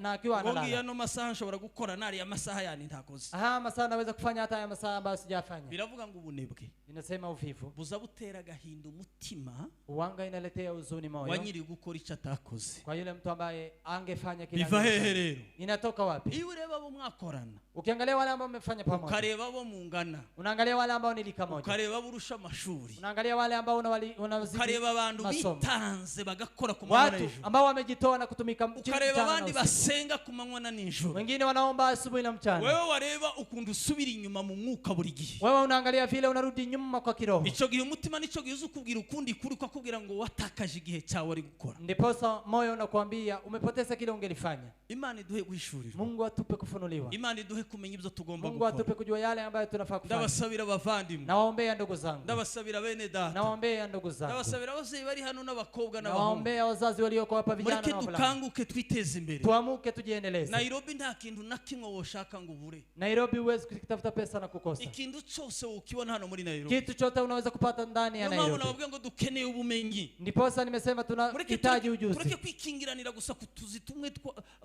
na akiwa analala. Ngiya no masaha nshobora gukora nari amasaha yani ntakoze. Aha, masaa naweza kufanya hata haya masaa ambayo sijafanya. Biravuga ngo ubunebwe. Inasema uvivu buza butera agahinda umutima. Uwanga inaletea huzuni moyo. Wa nyiri gukora icyo atakoze. Kwa yule mtu ambaye angefanya kile. Biva hehe rero? Inatoka wapi? Iyo ureba abo mwakorana. Ukiangalia wale ambao mmefanya pamoja. Ukareba abo mungana. Unaangalia wale ambao nilika moja. Ukareba abo urusha amashuri. Unaangalia wale ambao unawazidi. Ukareba abantu bitanze bagakora ku manywa Watu n'ijoro. ambao Ambao wamejitoa na kutumika Ukareba abandi basenga ku manywa na nijoro. Wengine wanaomba asubuhi na mchana. Wewe wareba ukuntu usubira inyuma mu mwuka buri gihe. Wewe unaangalia vile unarudi nyuma kwa kiroho. Ico gihe umutima nico gihe uzukubwira ukundi kuri ko akubwira ngo watakaje igihe cyawe ari gukora. Ndiposa moyo unakuambia umepoteza kile ungelifanya. Imana iduhe guhishurirwa. Mungu atupe kufunuliwa. Imana iduhe kumenya ibyo tugomba Mungu gukora. atupe kujua yale ambayo tunafaa kufanya. Ndabasabira abavandimwe. Nawaombea ndugu zangu. Ndabasabira bene data. Nawaombea ndugu zangu. Ndabasabira abavyeyi bari hano n'abakobwa n'abahungu. Nawaombea wazazi walioko hapa vijana na Mureke wavulana. dukanguke twiteze imbere. Tuamuke tujiendeleze. Nairobi nta kintu na kimwe woshaka ngo ubure. Nairobi huwezi kutafuta pesa na kukosa. Ikintu cyose ukibona hano muri Nairobi. Kitu chote unaweza kupata ndani ya Niyo mpamvu Nairobi. nababwiye ngo dukeneye ubumenyi. Ndiposa nimesema tunahitaji ujuzi. Mureke kwikingiranira gusa kutuzi tumwe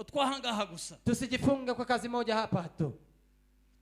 twahangaha gusa. Tusijifunge kwa kazi moja hapa tu.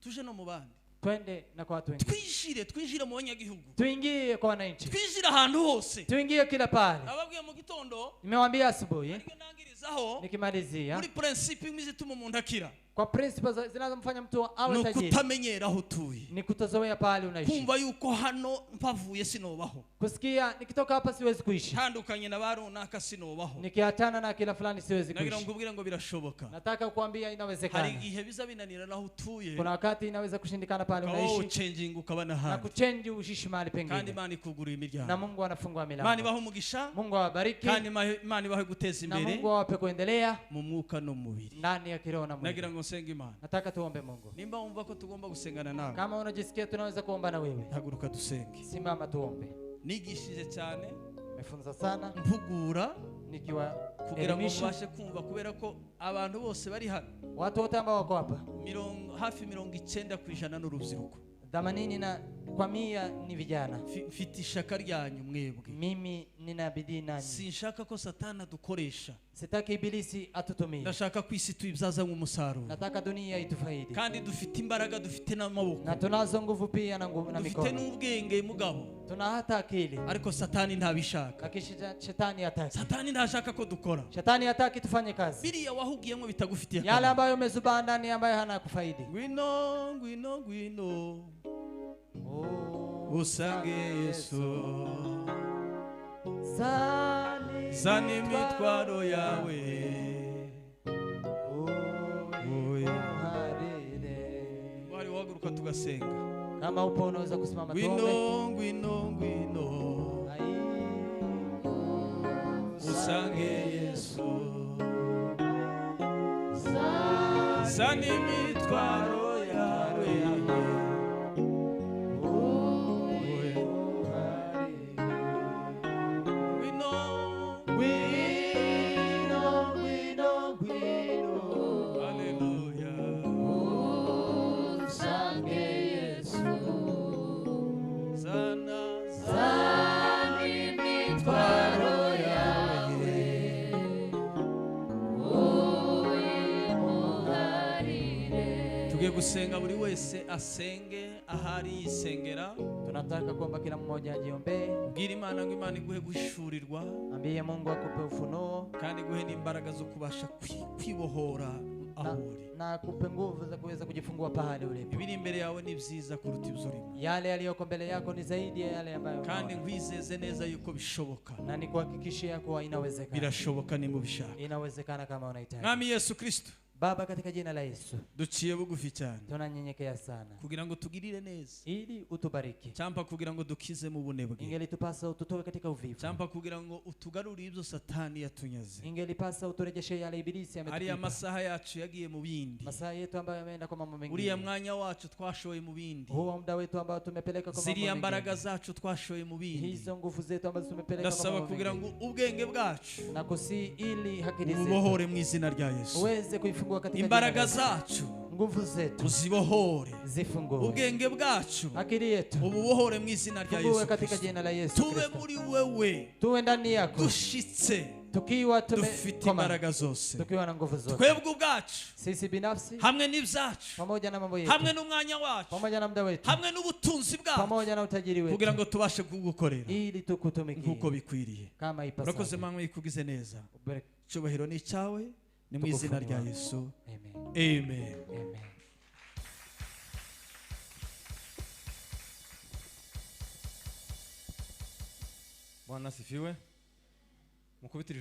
Tuje no mu bandi. Twende na kwa watu wengine. Twinjire mu banyagihugu. Tuingie kwa wananchi. Twinjire ahantu hose. Tuingie kila pale. Nababwiye mu gitondo. Nimewaambia asubuhi. Ariko nangirizaho. Nikimalizia. Muri principe imwe zituma umuntu akira. Kwa principle zinazomfanya mtu awe tajiri. Ni kutamenyera aho utuye. Ni kutozoea pale unaishi. Kumva yuko hano mpavuye sinobaho. Kusikia nikitoka hapa siwezi kuishi. Tandukanye na barunaka sinobaho. Nikiachana na kila fulani siwezi kuishi. Nagira ngubwire ngo birashoboka. Nataka kukuambia inawezekana. Hari igihe biza binanira naho utuye. Kuna wakati inaweza kushindikana pale unaishi. Ukaba changing ukaba na Na handi. kuchange uishi mahali pengine. Kandi Imana ikugurira imiryango. Na Mungu anafungua milango. Imana ibahe umugisha. Mungu awabariki. Kandi Imana ibahe guteza Na imbere. Mungu awape kuendelea. Mu mwuka no mu mubiri. Ndani ya kiroho na mwili. Nagira ngo nsenge Imana. Nataka tuombe Mungu. Nimba wumva ko tugomba gusengana nawe. Kama unajisikia tunaweza kuomba na wewe. Haguruka dusenge. Simama tuombe. Nigishije cyane. Nimefunza sana. Mpugura nikiwa kugira ngo mubashe kumva kubera ko abantu bose bari hano. Watu wote ambao wako hapa. Hafi 90% n'urubyiruko. 80% ni vijana. Mfite ishaka ryanyu mwebwe. Mimi nina bidii nanyi. Sinshaka ko Satani adukoresha. Sitaki ibilisi atutumie. Ndashaka ko isi tuyibyaza nk'umusaruro. Nataka dunia itufaidi. Kandi dufite imbaraga, dufite n'amaboko. Na tunazo nguvu pia na nguvu na mikono. Dufite n'ubwenge mugabo. Tuna hata akili. Ariko Satani ntabishaka. Lakini shetani hataki. Satani ntashaka ko dukora. Shetani hataki tufanye kazi. Biriya wahugiyemo bitagufitiye akamaro. Yale ambayo umezubaa ndani ambayo hana kufaidi. Ngwino, ngwino, ngwino. Usange Yesu. Zana imitwaro yawe. Wari wahaguruka tugasenga. Kama upo unaweza kusimama tuombe. Ngwino, ngwino, ngwino. Usange Yesu. Zana imitwaro yawe. Gusenga buri wese asenge ahari yisengera. Tunataka kwamba kila mmoja ajiombee. Ubwira Imana ngo Imana iguhe guhishurirwa. Ambie Mungu akupe ufunuo. Kandi iguhe n'imbaraga zo kubasha kwibohora aho uri. Na akupe nguvu za kuweza kujifungua pahali ulipo. Ibiri imbere yawe ni byiza kuruta ibyo urimo. Yale yaliyoko mbele yako ni zaidi ya yale ambayo. Kandi nkwizeze neza yuko bishoboka. Na nikuhakikishia kuwa inawezekana. Birashoboka ni mubishaka. Inawezekana kama unahitaji. Mwami Yesu Kristo. Baba, katika jina la Yesu. Duciye bugufi cyane. Tunanyenyekea sana. Kugira ngo tugirire neza. Ili utubariki. Cyampa kugira ngo dukize mu bunebwe. Ingelitupasa ututoe katika uvivu. Cyampa kugira ngo utugarurire ibyo Satani yatunyaze. Ingelipasa uturejeshe yale ibilisi ametupa. Ariya masaha yacu yagiye mu bindi. Masaha yetu ambayo yameenda kwa mambo mengine. Uriya mwanya wacu twashoye mu bindi. Huo muda wetu ambao tumepeleka kwa mambo mengine. Ziriya mbaraga zacu twashoye mu bindi. Hizo nguvu zetu ambazo tumepeleka kwa mambo mengine. Ndasaba kugira ngo ubwenge bwacu na kusi ili hakili zetu ububohore mu izina rya Yesu. Uweze kuifungua katika imbaraga zacu, nguvu zetu uzibohore, zifungue. Ubwenge bwacu, akili yetu ububohore mu izina rya Yesu katika jina la Yesu. Tube muri wewe, tuwe ndani yako, dushitse, tukiwa dufite imbaraga zose, tukiwa na nguvu zote. Twebwe ubwacu, sisi binafsi, hamwe n'ibyacu, pamoja na mambo yetu, hamwe n'umwanya wacu, pamoja na muda wetu, hamwe n'ubutunzi bwacu, pamoja na utajiri wetu, kugira ngo tubashe kugukorera ili tukutumikie nkuko bikwiriye. Kama ipasavyo. Urakoze Mama, ikugize neza. Icyubahiro ni icyawe. Ni mu izina rya Yesu. Amen. Amen. Amen. Bwana asifiwe. Mukubitire.